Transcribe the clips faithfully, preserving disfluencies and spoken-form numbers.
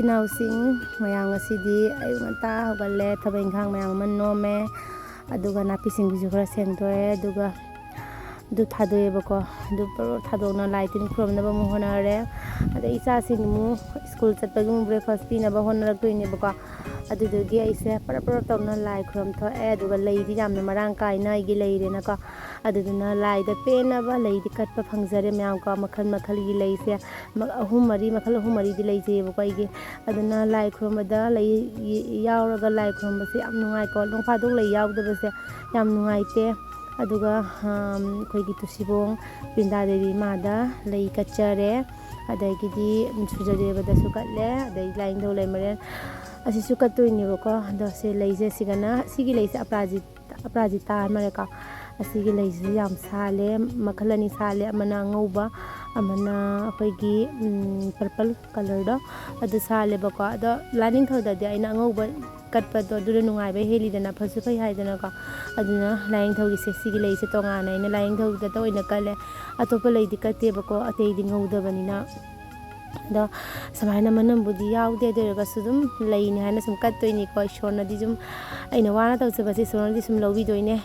ꯏꯅꯥꯎꯁꯤꯡ ꯃꯌꯥꯝ, ꯉꯁꯤꯗꯤ ꯑꯌꯨꯛ ꯉꯟꯇꯥ ꯍꯧꯒꯠꯂꯦ, ꯊꯕꯛ ꯏꯪꯈꯥꯡ ꯃꯌꯥꯝ ꯑꯃ ꯅꯣꯝꯃꯦ, ꯑꯗꯨꯒ ꯅꯥꯄꯤ ꯁꯤꯡꯕꯤꯁꯨ ꯈꯔ ꯁꯦꯡꯗꯣꯛꯑꯦ, ꯑꯗꯨꯒ ꯙꯨꯞ ꯊꯥꯗꯣꯛꯑꯦꯕꯀꯣ꯫ ꯙꯨꯞ ꯄꯔꯣ ꯊꯥꯗꯣꯛꯅ ꯂꯥꯏ ꯇꯤꯟ ꯈꯨꯔꯨꯝꯅꯕ ꯑꯃꯨꯛ ꯍꯣꯠꯅꯔꯦ꯫ ꯑꯗꯩ ꯏꯆꯥꯁꯤꯡ ꯑꯃꯨꯛ ꯁ꯭ꯀꯨꯜ ꯆꯠꯄꯒꯤ ꯑꯃꯨꯛ ꯕ꯭ꯔꯦꯛꯐꯥꯁ ꯄꯤꯅꯕ ꯍꯣꯠꯅꯔꯛꯇꯣꯏꯅꯦꯕꯀꯣ꯫ ꯑꯗꯨꯗꯨꯒꯤ ꯑꯩꯁꯦ ꯄꯔꯞ ꯄꯔꯞ ꯇꯧꯅ ꯂꯥꯏ ꯈꯨꯔꯨꯝ ꯊꯣꯛꯑꯦ꯫ ꯑꯗꯨꯒ ꯂꯩꯗꯤ ꯌꯥꯝꯅ ꯃꯔꯥꯡ ꯀꯥꯏꯅ ꯑꯩꯒꯤ ꯂꯩꯔꯦꯅꯀꯣ꯫ ꯑꯗꯨꯗꯨꯅ ꯂꯥꯏꯗ ꯄꯦꯟꯅꯕ ꯂꯩꯗꯤ ꯀꯠꯄ ꯐꯪꯖꯔꯦ ꯃꯌꯥꯝꯀꯣ꯫ ꯃꯈꯜ ꯃꯈꯜꯒꯤ ꯂꯩꯁꯦ ꯃ-, ꯑꯍꯨꯝ ꯃꯔꯤ, ꯃꯈꯜ ꯑꯍꯨꯝ ꯃꯔꯤꯗꯤ ꯂꯩꯖꯩꯌꯦꯕꯀꯣ ꯑꯩꯒꯤ꯫ ꯑꯗꯨꯅ ꯂꯥꯏ ꯈꯨꯔꯨꯝꯕꯗ ꯂꯩ ꯌꯥꯎꯔꯒ ꯂꯥꯏ ꯈꯨꯔꯨꯝꯕꯁꯦ ꯌꯥꯝ ꯅꯨꯡꯉꯥꯏꯀꯣ꯫ ꯅꯣꯡ ꯐꯥꯗꯣꯛ ꯂꯩ ꯌꯥꯎꯗꯕꯁꯦ ꯌꯥꯝ ꯅꯨꯡꯉꯥꯏꯇꯦ꯫ ꯑꯗꯨꯒ, ꯑꯝ, ꯑꯩꯈꯣꯏꯒꯤ ꯇꯨꯁꯤꯕꯣꯡ, ꯕ꯭ꯔꯤꯟꯗꯥ ꯗꯦꯕꯤ ꯏꯃꯥꯗ ꯂꯩ ꯀꯠꯆꯔꯦ꯫ ꯑꯗꯒꯤꯗꯤ, ꯎꯝ, ꯁꯨꯔꯖ ꯗꯦꯕꯗꯁꯨ ꯀꯠꯂꯦ꯫ ꯑꯗꯩ ꯂꯥꯏꯅꯤꯡꯊꯧ ꯂꯩꯃꯔꯦꯜ ꯑꯁꯤꯁꯨ ꯀꯠꯇꯣꯏꯅꯦꯕꯀꯣ꯫ ꯑꯗꯣ ꯁꯤ ꯂꯩꯁꯦ ꯁꯤꯒꯅ, ꯁꯤꯒꯤ ꯂꯩꯁꯦ ꯑꯄꯔꯥꯖꯤꯇꯥ, ꯑꯄꯔꯥꯖꯤꯇꯥ ꯍꯥꯏ ꯃꯥꯜꯂꯦꯀꯣ꯫ ꯑꯁꯤꯒꯤ ꯂꯩꯁꯤꯁꯨ ꯌꯥꯝ ꯁꯥꯠꯂꯦ, ꯃꯈꯜ ꯑꯅꯤ ꯁꯥꯠꯂꯦ, ꯑꯃꯅ ꯑꯉꯧꯕ, ꯑꯃꯅ ꯑꯩꯈꯣꯏꯒꯤ, ꯎꯝ, ꯄꯔꯄꯜ ꯀꯂꯔꯗꯣ ꯑꯗꯨ ꯁꯥꯠꯂꯦꯕꯀꯣ꯫ ꯑꯗꯣ ꯂꯥꯏꯅꯤꯡꯊꯧꯗꯗꯤ ꯑꯩꯅ ꯑꯉꯧꯕ ꯀꯠꯄꯗꯣ ꯑꯗꯨꯅ ꯅꯨꯡꯉꯥꯏꯕ ꯍꯦꯜꯂꯤꯗꯅ, ꯐꯁꯨ ꯐꯩ ꯍꯥꯏꯗꯅꯀꯣ꯫ ꯑꯗꯨꯅ ꯂꯥꯏꯅꯤꯡꯊꯧꯒꯤꯁꯦ, ꯁꯤꯒꯤ ꯂꯩꯁꯦ ꯇꯣꯉꯥꯟꯅ ꯑꯩꯅ ꯂꯥꯏꯅꯤꯡꯊꯧꯗꯇ ꯑꯣꯏꯅ ꯀꯠꯂꯦ꯫ ꯑꯇꯣꯞꯄ ꯂꯩꯗꯤ ꯀꯠꯇꯦꯕꯀꯣ, ꯑꯇꯩꯗꯤ ꯉꯧꯗꯕꯅꯤꯅ꯫ ꯑꯗꯣ ꯁꯨꯃꯥꯏꯅ ꯃꯅꯝꯕꯨꯗꯤ ꯌꯥꯎꯗꯦ, ꯑꯗꯨ ꯑꯣꯏꯔꯒꯁꯨ ꯑꯗꯨꯝ ꯂꯩꯅꯤ ꯍꯥꯏꯅ ꯁꯨꯝ ꯀꯠꯇꯣꯏꯅꯤꯀꯣ꯫ ꯏꯁꯣꯔꯅꯗꯤ ꯁꯨꯝ, ꯑꯩꯅ ꯋꯥꯅ ꯇꯧꯖꯕꯁꯦ ꯏꯁꯣꯔꯅꯗꯤ ꯁꯨꯝ ꯂꯧꯕꯤꯗꯣꯏꯅꯦ꯫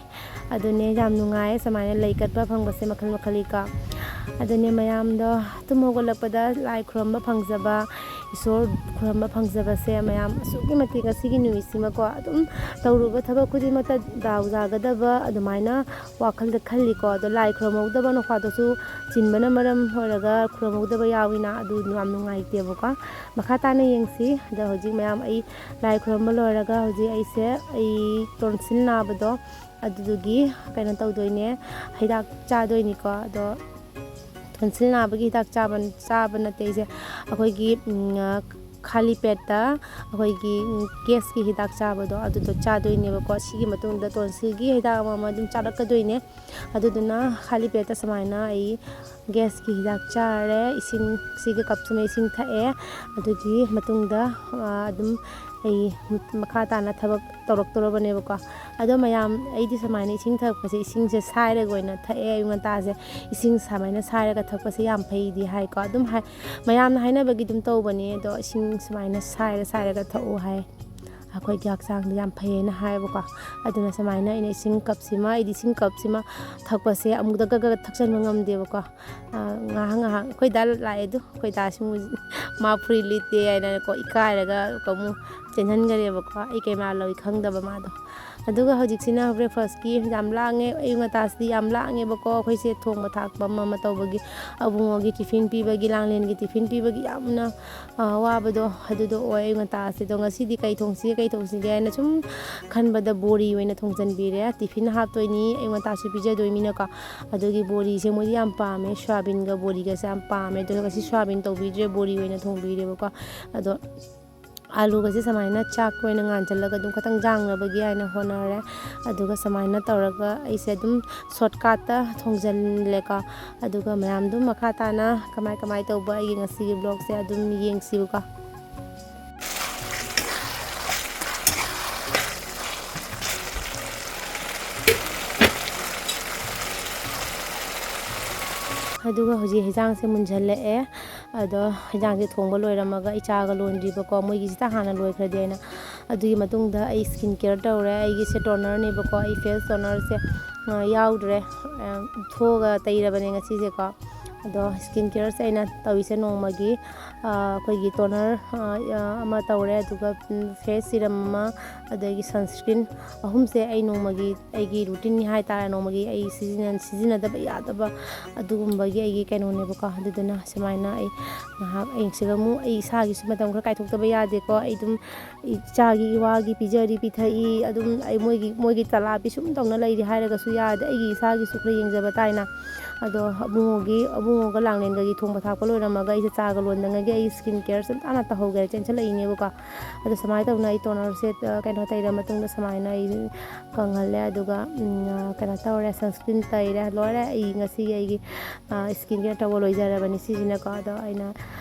ꯑꯗꯨꯅꯦ, ꯌꯥꯝ ꯅꯨꯡꯉꯥꯏ ꯁꯨꯃꯥꯏꯅ ꯂꯩ ꯀꯠꯄ ꯐꯪꯕꯁꯦ, ꯃꯈꯜ ꯃꯈꯜꯒꯤꯀꯣ꯫ ꯑꯗꯨꯅꯦ, ꯃꯌꯥꯝꯗꯣ ꯇꯨꯝ ꯍꯧꯒꯠꯂꯛꯄꯗ ꯂꯥꯏ ꯈꯨꯔꯨꯝꯕ ꯐꯪꯖꯕ, ꯏꯁꯣꯔ ꯈꯨꯔꯨꯝꯕ ꯐꯪꯖꯕꯁꯦ ꯃꯌꯥꯝ ꯑꯁꯨꯛꯀꯤ ꯃꯇꯤꯛ ꯉꯁꯤꯒꯤ ꯅꯨꯃꯤꯠꯁꯤꯃꯀꯣ, ꯑꯗꯨꯝ ꯇꯧꯔꯨꯕ ꯊꯕꯛ ꯈꯨꯗꯤꯡꯃꯛꯇ ꯗꯥꯎ ꯌꯥꯒꯗꯕ ꯑꯗꯨꯃꯥꯏꯅ ꯋꯥꯈꯜꯗ ꯈꯜꯂꯤꯀꯣ꯫ ꯑꯗꯣ ꯂꯥꯏ ꯈꯨꯔꯨꯝꯍꯧꯗꯕ ꯅꯣꯡ ꯐꯥꯗꯣꯛꯁꯨ ꯆꯤꯟꯕꯅ ꯃꯔꯝ ꯑꯣꯏꯔꯒ ꯈꯨꯔꯨꯝꯍꯧꯗꯕ ꯌꯥꯎꯏꯅ, ꯑꯗꯨ ꯌꯥꯝ ꯅꯨꯡꯉꯥꯏꯇꯦꯕꯀꯣ꯫ ꯃꯈꯥ ꯇꯥꯅ ꯌꯦꯡꯁꯤ꯫ ꯑꯗꯣ ꯍꯧꯖꯤꯛ ꯃꯌꯥꯝ ꯑꯩ ꯂꯥꯏ ꯈꯨꯔꯨꯝꯕ ꯂꯣꯏꯔꯒ ꯍꯧꯖꯤꯛ ꯑꯩꯁꯦ, ꯑꯩ ꯇꯣꯟꯁꯤꯜ ꯅꯥꯕꯗꯣ ꯑꯗꯨꯗꯨꯒꯤ ꯀꯩꯅꯣ ꯇꯧꯗꯣꯏꯅꯦ, ꯍꯤꯗꯥꯛ ꯆꯥꯗꯣꯏꯅꯤꯀꯣ꯫ ꯑꯗꯣ ꯇꯣꯟꯁꯤꯜ ꯅꯥꯕꯒꯤ ꯍꯤꯗꯥꯛ ꯆꯥꯕ, ꯆꯥꯕ ꯅꯠꯇꯦ ꯑꯩꯁꯦ, ꯑꯩꯈꯣꯏꯒꯤ, ꯎꯝ, ꯑ, ꯈꯥꯂꯤ ꯄꯦꯠꯇ ꯑꯩꯈꯣꯏꯒꯤ, ꯎꯝ, ꯒꯦꯁꯀꯤ ꯍꯤꯗꯥꯛ ꯆꯥꯕꯗꯣ ꯑꯗꯨꯗꯣ ꯆꯥꯗꯣꯏꯅꯦꯕꯀꯣ꯫ ꯁꯤꯒꯤ ꯃꯇꯨꯡꯗ ꯇꯣꯟꯁꯤꯜꯒꯤ ꯍꯤꯗꯥꯛ ꯑꯃ ꯑꯃ ꯑꯗꯨꯝ ꯆꯥꯔꯛꯀꯗꯣꯏꯅꯦ꯫ ꯑꯗꯨꯗꯨꯅ ꯈꯥꯂꯤ ꯄꯦꯠꯇ ꯁꯨꯃꯥꯏꯅ ꯑꯩ ꯒꯦꯁꯀꯤ ꯍꯤꯗꯥꯛ ꯆꯥꯔꯦ, ꯏꯁꯤꯡ, ꯁꯤꯒꯤ ꯀꯞꯁꯤꯃ ꯏꯁꯤꯡ ꯊꯛꯑꯦ꯫ ꯑꯗꯨꯒꯤ ꯃꯇꯨꯡꯗ, ꯑ, ꯑꯗꯨꯝ ꯑꯩ ꯃꯈꯥ ꯇꯥꯅ ꯊꯕꯛ ꯇꯧꯔꯛꯇꯣꯔꯕꯅꯦꯕꯀꯣ꯫ ꯑꯗꯣ ꯃꯌꯥꯝ, ꯑꯩꯗꯤ ꯁꯨꯃꯥꯏꯅ ꯏꯁꯤꯡ ꯊꯛꯄꯁꯦ, ꯏꯁꯤꯡꯁꯦ ꯁꯥꯏꯔꯒ ꯑꯣꯏꯅ ꯊꯛꯑꯦ ꯑꯌꯨꯛ ꯉꯟꯇꯥꯁꯦ꯫ ꯏꯁꯤꯡ ꯁꯨꯃꯥꯏꯅ ꯁꯥꯏꯔꯒ ꯊꯛꯄꯁꯦ ꯌꯥꯝ ꯐꯩꯗꯤ ꯍꯥꯏꯀꯣ꯫ ꯑꯗꯨꯝ ꯍꯥꯏ, ꯃꯌꯥꯝꯅ ꯍꯥꯏꯅꯕꯒꯤ ꯑꯗꯨꯝ ꯇꯧꯕꯅꯦ꯫ ꯑꯗꯣ ꯏꯁꯤꯡ ꯁꯨꯃꯥꯏꯅ ꯁꯥꯏꯔ ꯁꯥꯏꯔꯒ ꯊꯛꯎ ꯍꯥꯏ, ꯑꯩꯈꯣꯏꯒꯤ ꯍꯛꯆꯥꯡꯗ ꯌꯥꯝ ꯐꯩꯌꯦꯅ ꯍꯥꯏꯌꯦꯕꯀꯣ꯫ ꯑꯗꯨꯅ ꯁꯨꯃꯥꯏꯅ ꯑꯩꯅ ꯏꯁꯤꯡ ꯀꯞꯁꯤꯃ, ꯑꯩꯗꯤ ꯏꯁꯤꯡ ꯀꯞꯁꯤꯃ ꯊꯛꯄꯁꯦ ꯑꯃꯨꯛꯇ ꯒꯠ ꯒꯠ ꯊꯛꯆꯟꯕ ꯉꯝꯗꯦꯕꯀꯣ꯫ ꯑ, ꯉꯥꯏꯍꯥꯛ ꯉꯥꯏꯍꯥꯛ ꯑꯩꯈꯣꯏ ꯗꯥ ꯂꯥꯛꯑꯦ ꯑꯗꯨ, ꯑꯩꯈꯣꯏ ꯗꯥꯁꯤ ꯑꯃꯨꯛ ꯃꯥ ꯐꯨꯔꯤꯠ ꯂꯤꯠꯇꯦ ꯍꯥꯏꯅꯀꯣ, ꯏꯀꯥꯏꯔꯒ ꯑꯃꯨꯛ ꯆꯦꯟꯍꯟꯈꯔꯦꯕꯀꯣ, ꯑꯩ ꯀꯩꯃꯥ ꯂꯧꯏ ꯈꯪꯗꯕ ꯃꯥꯗꯣ꯫ ꯑꯗꯨꯒ ꯍꯧꯖꯤꯛꯁꯤꯅ breakfastꯀꯤ ꯌꯥꯝ ꯂꯥꯡꯉꯦ, ꯑꯌꯨꯛ ꯉꯟꯇꯥꯁꯤꯗꯤ ꯌꯥꯝ ꯂꯥꯡꯉꯦꯕꯀꯣ꯫ ꯑꯩꯈꯣꯏꯁꯦ ꯊꯣꯡꯕ ꯊꯥꯛꯄ ꯑꯃ ꯑꯃ ꯇꯧꯕꯒꯤ, ꯑꯕꯨꯡꯉꯣꯒꯤ tiffin ꯄꯤꯕꯒꯤ, ꯂꯥꯡꯂꯦꯟꯒꯤ tiffin ꯄꯤꯕꯒꯤ ꯌꯥꯝꯅ, ꯑ, ꯋꯥꯕꯗꯣ ꯑꯗꯨꯗꯣ ꯑꯣꯏ ꯑꯌꯨꯛ ꯉꯟꯇꯥꯁꯤꯗ꯫ ꯑꯗꯣ ꯉꯁꯤꯗꯤ ꯀꯩ ꯊꯣꯡꯁꯤꯒꯦ, ꯀꯩ ꯊꯣꯡꯁꯤꯒꯦ ꯍꯥꯏꯅ ꯁꯨꯝ ꯈꯟꯕꯗ ꯕꯣꯔꯤ ꯑꯣꯏꯅ ꯊꯣꯡꯖꯟꯕꯤꯔꯦ꯫ Tiffin ꯍꯥꯞꯇꯣꯏꯅꯤ, ꯑꯌꯨꯛ ꯉꯟꯇꯥꯁꯨ ꯄꯤꯖꯗꯣꯏꯅꯤꯅꯀꯣ꯫ ꯑꯗꯨꯒꯤ ꯕꯣꯔꯤꯁꯦ ꯃꯣꯏꯗꯤ ꯌꯥꯝ ꯄꯥꯝꯃꯦ, ꯁꯣꯌꯥꯕꯤꯟꯒ ꯕꯣꯔꯤꯒꯁꯦ ꯌꯥꯝ ꯄꯥꯝꯃꯦ꯫ ꯑꯗꯨꯅ ꯉꯁꯤ ꯁꯣꯌꯥꯕꯤꯟ ꯇꯧꯕꯤꯗ꯭ꯔꯦ, ꯕꯣꯔꯤ ꯑꯣꯏꯅ ꯊꯣꯡꯕꯤꯔꯦꯕꯀꯣ꯫ ꯑꯗꯣ ꯑꯥꯂꯨꯒꯁꯦ ꯁꯨꯃꯥꯏꯅ ꯆꯥꯛ ꯑꯣꯏꯅ ꯉꯥꯟꯁꯤꯜꯂꯒ ꯑꯗꯨꯝ ꯈꯤꯇꯪ ꯌꯥꯡꯅꯕꯒꯤ ꯍꯥꯏꯅ ꯍꯣꯠꯅꯔꯦ꯫ ꯑꯗꯨꯒ ꯁꯨꯃꯥꯏꯅ ꯇꯧꯔꯒ ꯑꯩꯁꯦ ꯑꯗꯨꯝ shortcutꯇ ꯊꯣꯡꯖꯤꯜꯂꯦꯀꯣ꯫ ꯑꯗꯨꯒ ꯃꯌꯥꯝꯗꯨ ꯃꯈꯥ ꯇꯥꯅ ꯀꯃꯥꯏ ꯀꯃꯥꯏ ꯇꯧꯕ ꯑꯩꯒꯤ ꯉꯁꯤꯒꯤ vlogꯁꯦ ꯑꯗꯨꯝ ꯌꯦꯡꯁꯤꯕꯀꯣ꯫ ꯑꯗꯨꯒ ꯍꯧꯖꯤꯛ ꯍꯦꯟꯖꯥꯡꯁꯦ ꯃꯨꯟꯖꯜꯂꯛꯑꯦ꯫ ꯑꯗꯣ ꯍꯦꯟꯖꯥꯡꯁꯦ ꯊꯣꯡꯕ ꯂꯣꯏꯔꯝꯃꯒ ꯑꯩ ꯆꯥꯒ ꯂꯣꯟꯗ꯭ꯔꯤꯕꯀꯣ, ꯃꯣꯏꯒꯤꯁꯤꯗ ꯍꯥꯟꯅ ꯂꯣꯏꯈ꯭ꯔꯗꯤ ꯍꯥꯏꯅ꯫ ꯑꯗꯨꯒꯤ ꯃꯇꯨꯡꯗ ꯑꯩ skin care ꯇꯧꯔꯦ꯫ ꯑꯩꯒꯤꯁꯦ tonerꯅꯦꯕꯀꯣ, ꯑꯩ face tonerꯁꯦ, ꯑ, ꯌꯥꯎꯗ꯭ꯔꯦ꯫ ꯑ, ꯊꯣꯛꯑꯒ ꯇꯩꯔꯕꯅꯦ ꯉꯁꯤꯁꯦꯀꯣ꯫ ꯑꯗꯣ skin careꯁꯦ ꯑꯩꯅ ꯇꯧꯔꯤꯁꯦ ꯅꯣꯡꯃꯒꯤ, ꯑ, ꯑꯩꯈꯣꯏꯒꯤ toner, ꯑ, ꯑ, ꯑꯃ ꯇꯧꯔꯦ, ꯑꯗꯨꯒ, ꯎꯝ, face serum ꯑꯃ, ꯑꯗꯒꯤ sunscreen ꯑꯍꯨꯝꯁꯦ ꯑꯩ ꯅꯣꯡꯃꯒꯤ ꯑꯩꯒꯤ routineꯅꯤ ꯍꯥꯏꯇꯥꯔꯦ꯫ ꯅꯣꯡꯃꯒꯤ ꯑꯩ ꯁꯤꯖꯤꯟꯅ-, ꯁꯤꯖꯤꯟꯅꯗꯕ ꯌꯥꯗꯕ ꯑꯗꯨꯒꯨꯝꯕꯒꯤ ꯑꯩꯒꯤ ꯀꯩꯅꯣꯅꯦꯕꯀꯣ꯫ ꯑꯗꯨꯗꯨꯅ ꯁꯨꯃꯥꯏꯅ ꯑꯩ ꯉꯥꯏꯍꯥꯛ ꯑꯩ ꯁꯤꯗ ꯑꯃꯨꯛ ꯑꯩ ꯏꯁꯥꯒꯤꯁꯨ ꯃꯇꯝ ꯈꯔ ꯀꯥꯏꯊꯣꯛꯇꯕ ꯌꯥꯗꯦꯀꯣ꯫ ꯑꯩ ꯑꯗꯨꯝ ꯏꯆꯥꯒꯤ ꯏꯋꯥꯒꯤ ꯄꯤꯖꯔꯤ ꯄꯤꯊꯛꯏ, ꯑꯗꯨꯝ ꯑꯩ ꯃꯣꯏꯒꯤ, ꯃꯣꯏꯒꯤ ꯇꯂꯥ ꯄꯤꯁꯨꯝ ꯇꯧꯅ ꯂꯩꯔꯤ ꯍꯥꯏꯔꯒꯁꯨ ꯌꯥꯗꯦ꯫ ꯑꯩꯒꯤ ꯏꯁꯥꯒꯤꯁꯨ ꯈꯔ ꯌꯦꯡꯖꯕ ꯇꯥꯏꯅ꯫ ꯑꯗꯣ ꯑꯕꯨꯡꯉꯣꯒꯤ, ꯑꯕꯨꯡꯉꯣꯒ ꯂꯥꯡꯂꯦꯟꯒꯒꯤ ꯊꯣꯡꯕ ꯊꯥꯛꯄ ꯂꯣꯏꯔꯝꯃꯒ ꯑꯩꯁꯦ ꯆꯥꯒ ꯂꯣꯟꯗꯉꯩ ꯑꯩ ꯁ꯭ꯀꯤꯟ ꯀꯦꯌꯔꯁꯦ ꯇꯥꯅ ꯇꯧꯍꯧꯒꯦ ꯆꯦꯟꯁꯤꯜꯂꯛꯏꯅꯦꯕꯀꯣ꯫ ꯑꯗꯣ ꯁꯨꯃꯥꯏꯅ ꯇꯧꯅ ꯑꯩ ꯇꯣꯅꯔꯁꯦ, ꯑ, ꯀꯩꯅꯣ ꯇꯩꯔ ꯃꯇꯨꯡꯗ ꯁꯨꯃꯥꯏꯅ ꯑꯩ ꯀꯪꯍꯜꯂꯦ꯫ ꯑꯗꯨꯒ, ꯎꯝ, ꯑ, ꯀꯩꯅꯣ ꯇꯧꯔꯦ, ꯁꯟꯁꯀ꯭ꯔꯤꯟ ꯇꯩꯔꯦ, ꯂꯣꯏꯔꯦ꯫ ꯑꯩ ꯉꯁꯤꯒꯤ ꯑꯩꯒꯤ, ꯑ, ꯁ꯭ꯀꯤꯟ ꯀꯦꯌꯔ ꯇꯧꯕ ꯂꯣꯏꯖꯔꯕꯅꯤ ꯁꯤꯁꯤꯅꯀꯣ꯫ ꯑꯗꯣ ꯑꯩꯅ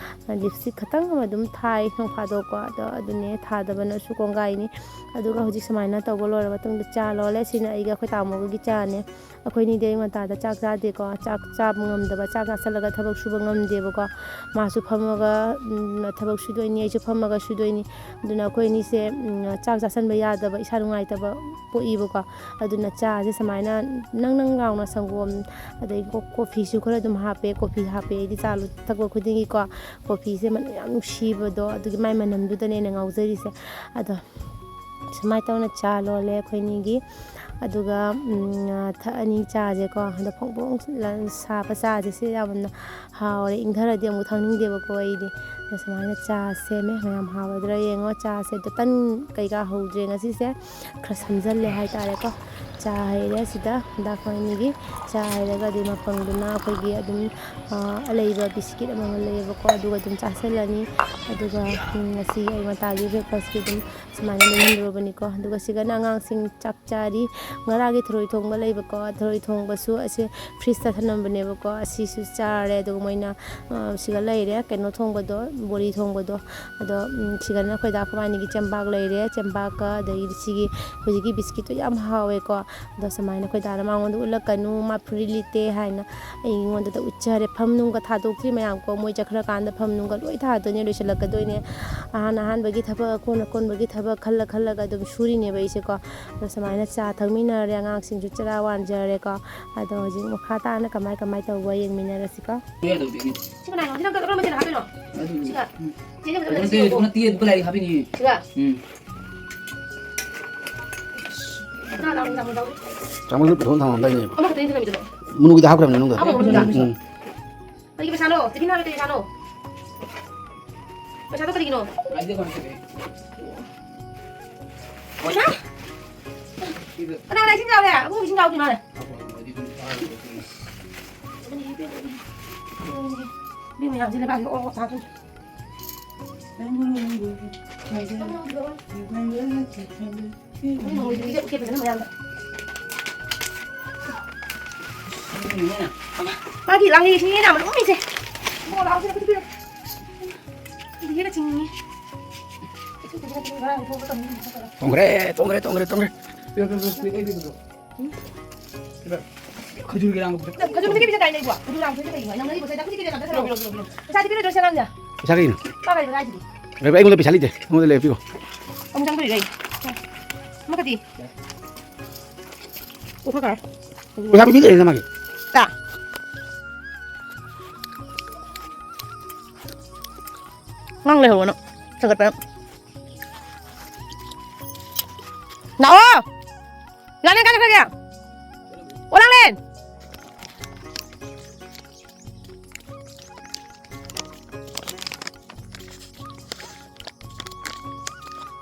ꯂꯤꯞꯁꯇꯤꯛ ꯈꯛꯇꯪ ꯑꯃ ꯑꯗꯨꯝ ꯊꯥꯏ ꯅꯣꯡ ꯐꯥꯗꯣꯛꯀꯣ꯫ ꯑꯗꯣ ꯑꯗꯨꯅꯦ, ꯊꯥꯗꯕꯅꯁꯨ ꯀꯣꯡꯒꯥꯏꯅꯤ꯫ ꯑꯗꯨꯒ ꯍꯧꯖꯤꯛ ꯁꯨꯃꯥꯏꯅ ꯇꯧꯕ ꯂꯣꯏꯔ ꯃꯇꯨꯡꯗ ꯆꯥ ꯂꯣꯜꯂꯦ꯫ ꯁꯤꯅ ꯑꯩꯒ ꯑꯩꯈꯣꯏ ꯇꯥꯃꯣꯒꯤ ꯆꯥꯅꯦ꯫ ꯑꯩꯈꯣꯏꯅꯤꯗꯤ ꯑꯌꯨꯛ ꯉꯟꯇꯥꯗ ꯆꯥꯛ ꯆꯥꯗꯦꯀꯣ꯫ ꯆꯥꯛ ꯆꯥꯕ ꯉꯝꯗꯕ, ꯆꯥꯛ ꯆꯥꯁꯜꯂꯒ ꯊꯕꯛ ꯁꯨꯕ ꯉꯝꯗꯦꯕꯀꯣ꯫ ꯃꯥꯁꯨ ꯐꯝꯃꯒ, ꯎꯝ, ꯊꯕꯛ ꯁꯨꯗꯣꯏꯅꯤ, ꯑꯩꯁꯨ ꯐꯝꯃꯒ ꯁꯨꯗꯣꯏꯅꯤ꯫ ꯑꯗꯨꯅ ꯑꯩꯈꯣꯏ ꯑꯅꯤꯁꯦ, ꯎꯝ, ꯆꯥꯛ ꯆꯥꯁꯟꯕ ꯌꯥꯗꯕ, ꯏꯁꯥ ꯅꯨꯡꯉꯥꯏꯇꯕ ꯄꯣꯛꯏꯕꯀꯣ꯫ ꯑꯗꯨꯅ ꯆꯥꯁꯦ ꯁꯨꯃꯥꯏꯅ ꯅꯪ ꯅꯪ ꯂꯥꯎꯅ ꯁꯪꯒꯣꯝ, ꯑꯗꯩ ꯀꯣ-, ꯀꯣꯐꯤꯁꯨ ꯈꯔ ꯑꯗꯨꯝ ꯍꯥꯞꯄꯦ꯫ ꯀꯣꯐꯤ ꯍꯥꯞꯄꯦ ꯑꯩꯗꯤ ꯆꯥ ꯂꯨ-, ꯊꯛꯄ ꯈꯨꯗꯤꯡꯒꯤꯀꯣ꯫ ꯀꯣꯐꯤꯁꯦ ꯃꯅꯝ ꯌꯥꯝ ꯅꯨꯡꯁꯤꯕꯗꯣ, ꯑꯗꯨꯒꯤ ꯃꯥꯏ ꯃꯅꯝꯗꯨꯗꯅꯦ ꯑꯩꯅ ꯉꯥꯎꯖꯔꯤꯁꯦ꯫ ꯑꯗꯣ ꯁꯨꯃꯥꯏꯅ ꯇꯧꯅ ꯆꯥ ꯂꯣꯜꯂꯦ ꯑꯩꯈꯣꯏꯅꯤꯒꯤ꯫ ꯑꯗꯨꯒ, ꯎꯝ, ꯊꯛꯑꯅꯤ ꯆꯥꯁꯦꯀꯣ꯫ ꯑꯗꯣ ꯐꯣꯡ ꯐꯣꯡ ꯁꯥꯕ ꯆꯥꯁꯦ, ꯁꯤ ꯌꯥꯝꯅ ꯍꯥꯎꯔꯦ꯫ ꯏꯪꯊꯔꯗꯤ ꯑꯃꯨꯛ ꯊꯛꯅꯤꯡꯗꯦꯕꯀꯣ ꯑꯩꯗꯤ꯫ ꯑꯗꯣ ꯁꯨꯃꯥꯏꯅ ꯆꯥ ꯁꯦꯝꯃꯦ꯫ ꯃꯌꯥꯝ ꯍꯥꯎꯔꯗ꯭ꯔꯥ ꯌꯦꯡꯉꯣ꯫ ꯆꯥꯁꯦ ꯑꯗꯣ ꯇꯟ ꯀꯩꯀꯥ ꯍꯧꯗ꯭ꯔꯦ ꯉꯁꯤꯁꯦ꯫ ꯈꯔ ꯁꯝꯖꯜꯂꯦ ꯍꯥꯏꯇꯥꯔꯦꯀꯣ꯫ ꯆꯥ ꯍꯩꯔꯦ ꯁꯤꯗ꯫ ꯗꯥꯛ ꯑꯩꯈꯣꯏꯅꯤꯒꯤ ꯆꯥ ꯍꯩꯔꯒ ꯑꯗꯨꯒꯤ ꯃꯄꯪꯗꯨꯅ ꯑꯩꯈꯣꯏꯒꯤ ꯑꯗꯨꯝ, ꯑ, ꯑꯂꯩꯕ ꯕꯤꯁꯀꯤꯠ ꯑꯃꯃꯝ ꯂꯩꯌꯦꯕꯀꯣ꯫ ꯑꯗꯨꯒ ꯑꯗꯨꯝ ꯆꯥꯁꯤꯜꯂꯅꯤ꯫ ꯑꯗꯨꯒ, ꯎꯝ, ꯉꯁꯤꯒꯤ ꯑꯌꯨꯛ ꯉꯟꯇꯥꯒꯤ ꯕ꯭ꯔꯦꯛꯐꯥꯁꯀꯤ ꯑꯗꯨꯝ ꯁꯨꯃꯥꯏꯅ ꯂꯣꯏꯍꯟꯗꯣꯔꯕꯅꯤꯀꯣ꯫ ꯑꯗꯨꯒ ꯁꯤꯒꯅ ꯑꯉꯥꯡꯁꯤꯡ ꯆꯥꯛ ꯆꯥꯔꯤ꯫ ꯉꯔꯥꯡꯒꯤ ꯊꯔꯣꯏ ꯊꯣꯡꯕ ꯂꯩꯕꯀꯣ, ꯊꯔꯣꯏ ꯊꯣꯡꯕꯁꯨ ꯑꯁꯤ ꯐ꯭ꯔꯤꯖꯇ ꯊꯝꯂꯝꯕꯅꯦꯕꯀꯣ꯫ ꯑꯁꯤꯁꯨ ꯆꯥꯔꯦ꯫ ꯑꯗꯨꯒ ꯃꯣꯏꯅ, ꯑ, ꯁꯤꯒ ꯂꯩꯔꯦ, ꯀꯩꯅꯣ ꯊꯣꯡꯕꯗꯣ, ꯕꯣꯔꯤ ꯊꯣꯡꯕꯗꯣ꯫ ꯑꯗꯣ, ꯎꯝ, ꯁꯤꯒꯅ ꯑꯩꯈꯣꯏ ꯗꯥ ꯈꯣꯏꯕꯥꯅꯤꯒꯤ ꯆꯦꯡꯕꯥꯛ ꯂꯩꯔꯦ꯫ ꯆꯦꯡꯕꯥꯛꯀ ꯑꯗꯒꯤꯗꯤ ꯁꯤꯒꯤ ꯍꯧꯖꯤꯛꯀꯤ ꯕꯤꯁꯀꯤꯠꯇꯣ ꯌꯥꯝ ꯍꯥꯎꯋꯦꯀꯣ꯫ ꯑꯗꯣ ꯁꯨꯃꯥꯏꯅ ꯑꯩꯈꯣꯏ ꯗꯥꯅ ꯃꯉꯣꯟꯗ ꯎꯠꯂꯛꯀꯅꯨ, ꯃꯥ ꯐꯨꯔꯤꯠ ꯂꯤꯠꯇꯦ ꯍꯥꯏꯅ ꯑꯩꯉꯣꯟꯗꯗ ꯎꯠꯆꯔꯦ꯫ ꯐꯝ ꯅꯨꯡꯒ ꯊꯥꯗꯣꯛꯇ꯭ꯔꯤ ꯃꯌꯥꯝ ꯀꯣ꯫ ꯃꯣꯏ ꯆꯠꯈ꯭ꯔꯀꯥꯟꯗ ꯐꯝ ꯅꯨꯡꯒ ꯂꯣꯏ ꯊꯥꯗꯣꯏꯅꯦ, ꯂꯣꯏꯁꯤꯜꯂꯛꯀꯗꯣꯏꯅꯦ꯫ ꯑꯍꯥꯟ ꯑꯍꯥꯟꯕꯒꯤ ꯊꯕꯛ, ꯑꯀꯣꯟ ꯑꯀꯣꯟꯕꯒꯤ ꯊꯕꯛ ꯈꯜꯂ ꯈꯜꯂꯒ ꯑꯗꯨꯝ ꯁꯨꯔꯤꯅꯦꯕ ꯑꯩꯁꯦꯀꯣ꯫ ꯑꯗꯣ ꯁꯨꯃꯥꯏꯅ ꯆꯥ ꯊꯛꯃꯤꯟꯅꯔꯦ, ꯑꯉꯥꯡꯁꯤꯡꯁꯨ ꯆꯔꯥ ꯋꯥꯟꯖꯔꯦꯀꯣ꯫ ꯑꯗꯣ ꯍꯧꯖꯤꯛ ꯃꯈꯥ ꯇꯥꯅ ꯀꯃꯥꯏ ꯀꯃꯥꯏ ꯇꯧꯕ ꯌꯦꯡꯃꯤꯟꯅꯔꯁꯤꯀꯣ꯫ ꯁꯤ ꯀꯅꯥꯅꯣ? ꯁꯤ ꯅꯪ ꯀꯔꯝꯕ ꯆꯦꯗ ꯍꯥꯞꯇꯣꯏꯅꯣ? ꯁꯤꯒ? ꯆꯦꯁꯦ ꯐꯖꯅ ꯅꯠꯇꯦ, ꯁꯤꯒꯀꯣ꯫ ꯅꯠꯇꯦ, ꯑꯗꯨ ꯂꯥꯏꯔꯤꯛ ꯍꯥꯞꯄꯤꯅꯤ꯫ ꯁꯤꯒ? ꯎꯝ꯫ ꯆꯥꯃꯁ ꯄꯨꯊꯣꯛꯑ ꯊꯝꯃꯝꯗꯥꯏꯅꯦ꯫ ꯑꯃꯈꯛꯇꯅꯤ ꯊꯝꯃꯤꯗꯨꯕꯣ? ꯃꯅꯨꯡꯒꯤꯗ ꯍꯥꯞꯈ꯭ꯔꯕꯅꯦ ꯃꯅꯨꯡꯗ꯫ ꯍꯥꯞꯈ꯭ꯔꯕ ꯃꯅꯨꯡꯗ? ꯎꯝ꯫ ꯀꯔꯤꯒꯤ ꯄꯩꯁꯥꯅꯣ? ꯇꯤꯐꯤꯟ ꯍꯥꯞꯄ ꯀꯔꯤ ꯄꯩꯁꯥꯅꯣ? ꯄꯩꯁꯥꯗꯣ ꯀꯔꯤꯒꯤꯅꯣ? ꯀꯅꯥ ꯀꯅꯥ ꯏꯁꯤꯡ ꯆꯥꯎꯔꯦ? ꯑꯕꯨꯡ ꯏꯁꯤꯡ ꯆꯥꯎꯗ꯭ꯔꯤ ꯃꯥꯜꯂꯦ꯫ ꯏꯕꯦꯝꯃ ꯌꯥꯝꯁꯤꯜꯂꯦ ꯕꯥꯁꯤ꯫ ꯑꯣ, ꯑꯣ, ꯆꯥꯗꯣꯏꯅꯦ꯫ ꯃꯥꯒꯤ ꯂꯥꯡꯂꯩꯁꯤꯅꯦ ꯌꯥꯝ ꯂꯨꯝꯃꯤꯁꯦ꯫ ꯏꯕꯣ, ꯂꯥꯛꯑꯣ ꯁꯤꯗ, ꯐꯨꯠꯇ ꯄꯤꯔꯣ꯫ ꯌꯦꯒ ꯆꯤꯡꯉꯤ꯫ ꯇꯣꯡꯈ꯭ꯔꯦ, ꯇꯣꯡꯈ꯭ꯔꯦ, ꯇꯣꯡꯈ꯭ꯔꯦ, ꯇꯣꯡꯈ꯭ꯔꯦ꯫ ꯈꯖꯨꯔꯒꯤ ꯂꯥꯡꯕꯗꯣ꯫ ꯈꯖꯨꯔ ꯃꯊꯛꯀꯤ ꯄꯤꯖ ꯇꯥꯏꯅꯦ ꯏꯕꯣ꯫ ꯈꯖꯨꯔ ꯂꯥꯡꯕꯗꯣ ꯀꯩꯒꯤꯅꯣ? ꯅꯪ ꯅꯪꯒꯤ ꯄꯩꯁꯥ ꯅꯪ ꯈꯨꯠꯇ ꯀꯩꯅꯣ? ꯄꯤꯔꯛꯑꯣ, ꯄꯤꯔꯛꯑꯣ, ꯄꯤꯔꯛꯑꯣ꯫ ꯄꯩꯁꯥꯗꯤ ꯄꯤꯔꯣꯏꯗ꯭ꯔꯣ ꯁꯤ ꯑꯉꯥꯡꯁꯦ? ꯄꯩꯁꯥ ꯀꯩꯅꯣ? ꯃꯥ ꯀꯩꯅꯣ ꯍꯥꯏꯁꯤꯗꯤ? ꯂꯩꯕ, ꯑꯩꯉꯣꯟꯗ ꯄꯩꯁꯥ ꯂꯩꯇꯦ꯫ ꯑꯩꯉꯣꯟꯗ ꯂꯩ, ꯄꯤꯔꯣ꯫ ꯑꯃꯨꯛ ꯆꯪꯗꯣꯔꯤꯔꯣ ꯑꯩ? ꯑꯃꯈꯛꯇꯤ꯫ ꯄꯨꯊꯣꯛꯈ꯭ꯔꯣ꯫ ꯄꯩꯁꯥ ꯄꯤꯕꯤꯗ꯭ꯔꯦ ꯅꯃꯥꯒꯤ꯫ ꯇꯥ꯫ ꯉꯥꯡ ꯂꯩꯍꯧꯕꯅꯣ꯫ ꯁꯥꯒꯠꯄꯅ꯫ ꯂꯥꯛꯑꯣ! ꯂꯥꯛꯂꯦꯟ ꯀꯥꯏ ꯆꯠꯈ꯭ꯔꯒꯦ? ꯑꯣ, ꯂꯥꯛꯂꯦꯟ!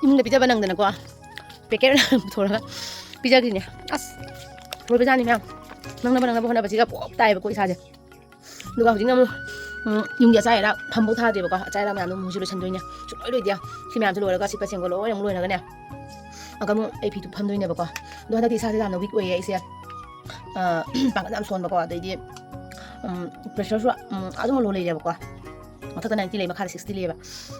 ꯏꯃꯨꯡꯗ ꯄꯤꯖꯕ ꯅꯪꯗꯅꯀꯣ꯫ ꯄꯦꯀꯦꯠ ꯄꯨꯊꯣꯔꯒ ꯄꯤꯖꯈ꯭ꯔꯤꯅꯦ꯫ ꯑꯁ, ꯂꯣꯏꯕꯖꯥꯠꯅꯤ ꯃꯌꯥꯝ꯫ ꯅꯪꯅꯕ, ꯅꯪꯅꯕ ꯍꯣꯠꯅꯕꯁꯤꯒ ꯄꯣꯞ ꯇꯥꯏꯌꯦꯕꯀꯣ ꯏꯁꯥꯁꯦ꯫ ꯑꯗꯨꯒ ꯍꯧꯖꯤꯛꯅ ꯑꯃꯨꯛ, ꯎꯝ, ꯌꯨꯝꯒꯤ ꯑꯆꯥ ꯑꯌꯥ ꯐꯝꯕꯧ ꯊꯥꯗ꯭ꯔꯦꯕꯀꯣ꯫ ꯑꯆꯥ ꯑꯌꯥ ꯃꯌꯥꯝꯗꯣ ꯑꯃꯨꯛ ꯍꯧꯖꯤꯛ ꯂꯣꯏꯁꯟꯗꯣꯏꯅꯦ꯫ ꯁꯨꯡꯂꯣꯏ ꯂꯣꯏꯗꯦ꯫ ꯁꯤ ꯃꯌꯥꯝꯁꯦ ꯂꯣꯏꯔꯒ ꯁꯤꯠꯄ ꯁꯦꯡꯕ ꯂꯣꯏꯅ ꯑꯃꯨꯛ ꯂꯣꯏꯔꯒꯅꯦ꯫ ꯑꯃꯨꯛꯀ ꯑꯃꯨꯛ ꯑꯩ ꯐꯤ ꯊꯨꯞꯐꯝꯗꯣꯏꯅꯦꯕꯀꯣ꯫ ꯑꯗꯣ ꯍꯟꯗꯛꯇꯤ ꯏꯁꯥꯁꯦ ꯌꯥꯝꯅ ꯋꯤꯛ ꯑꯣꯏꯌꯦ ꯑꯩꯁꯦ꯫ ꯑ, ꯄꯥꯡꯒꯜ ꯌꯥꯝ ꯁꯣꯟꯕꯀꯣ꯫ ꯑꯗꯩꯗꯤ, ꯎꯝ, ꯄ꯭ꯔꯦꯁꯔꯁꯨ, ꯎꯝ, ꯑꯗꯨꯝ ꯂꯣ ꯂꯩꯔꯦꯕꯀꯣ꯫ ꯃꯊꯛꯇ ꯅꯥꯏꯟꯇꯤ ꯂꯩꯕ, ꯃꯈꯥꯗ ꯁꯤꯛꯁꯇꯤ ꯂꯩꯌꯦꯕ꯫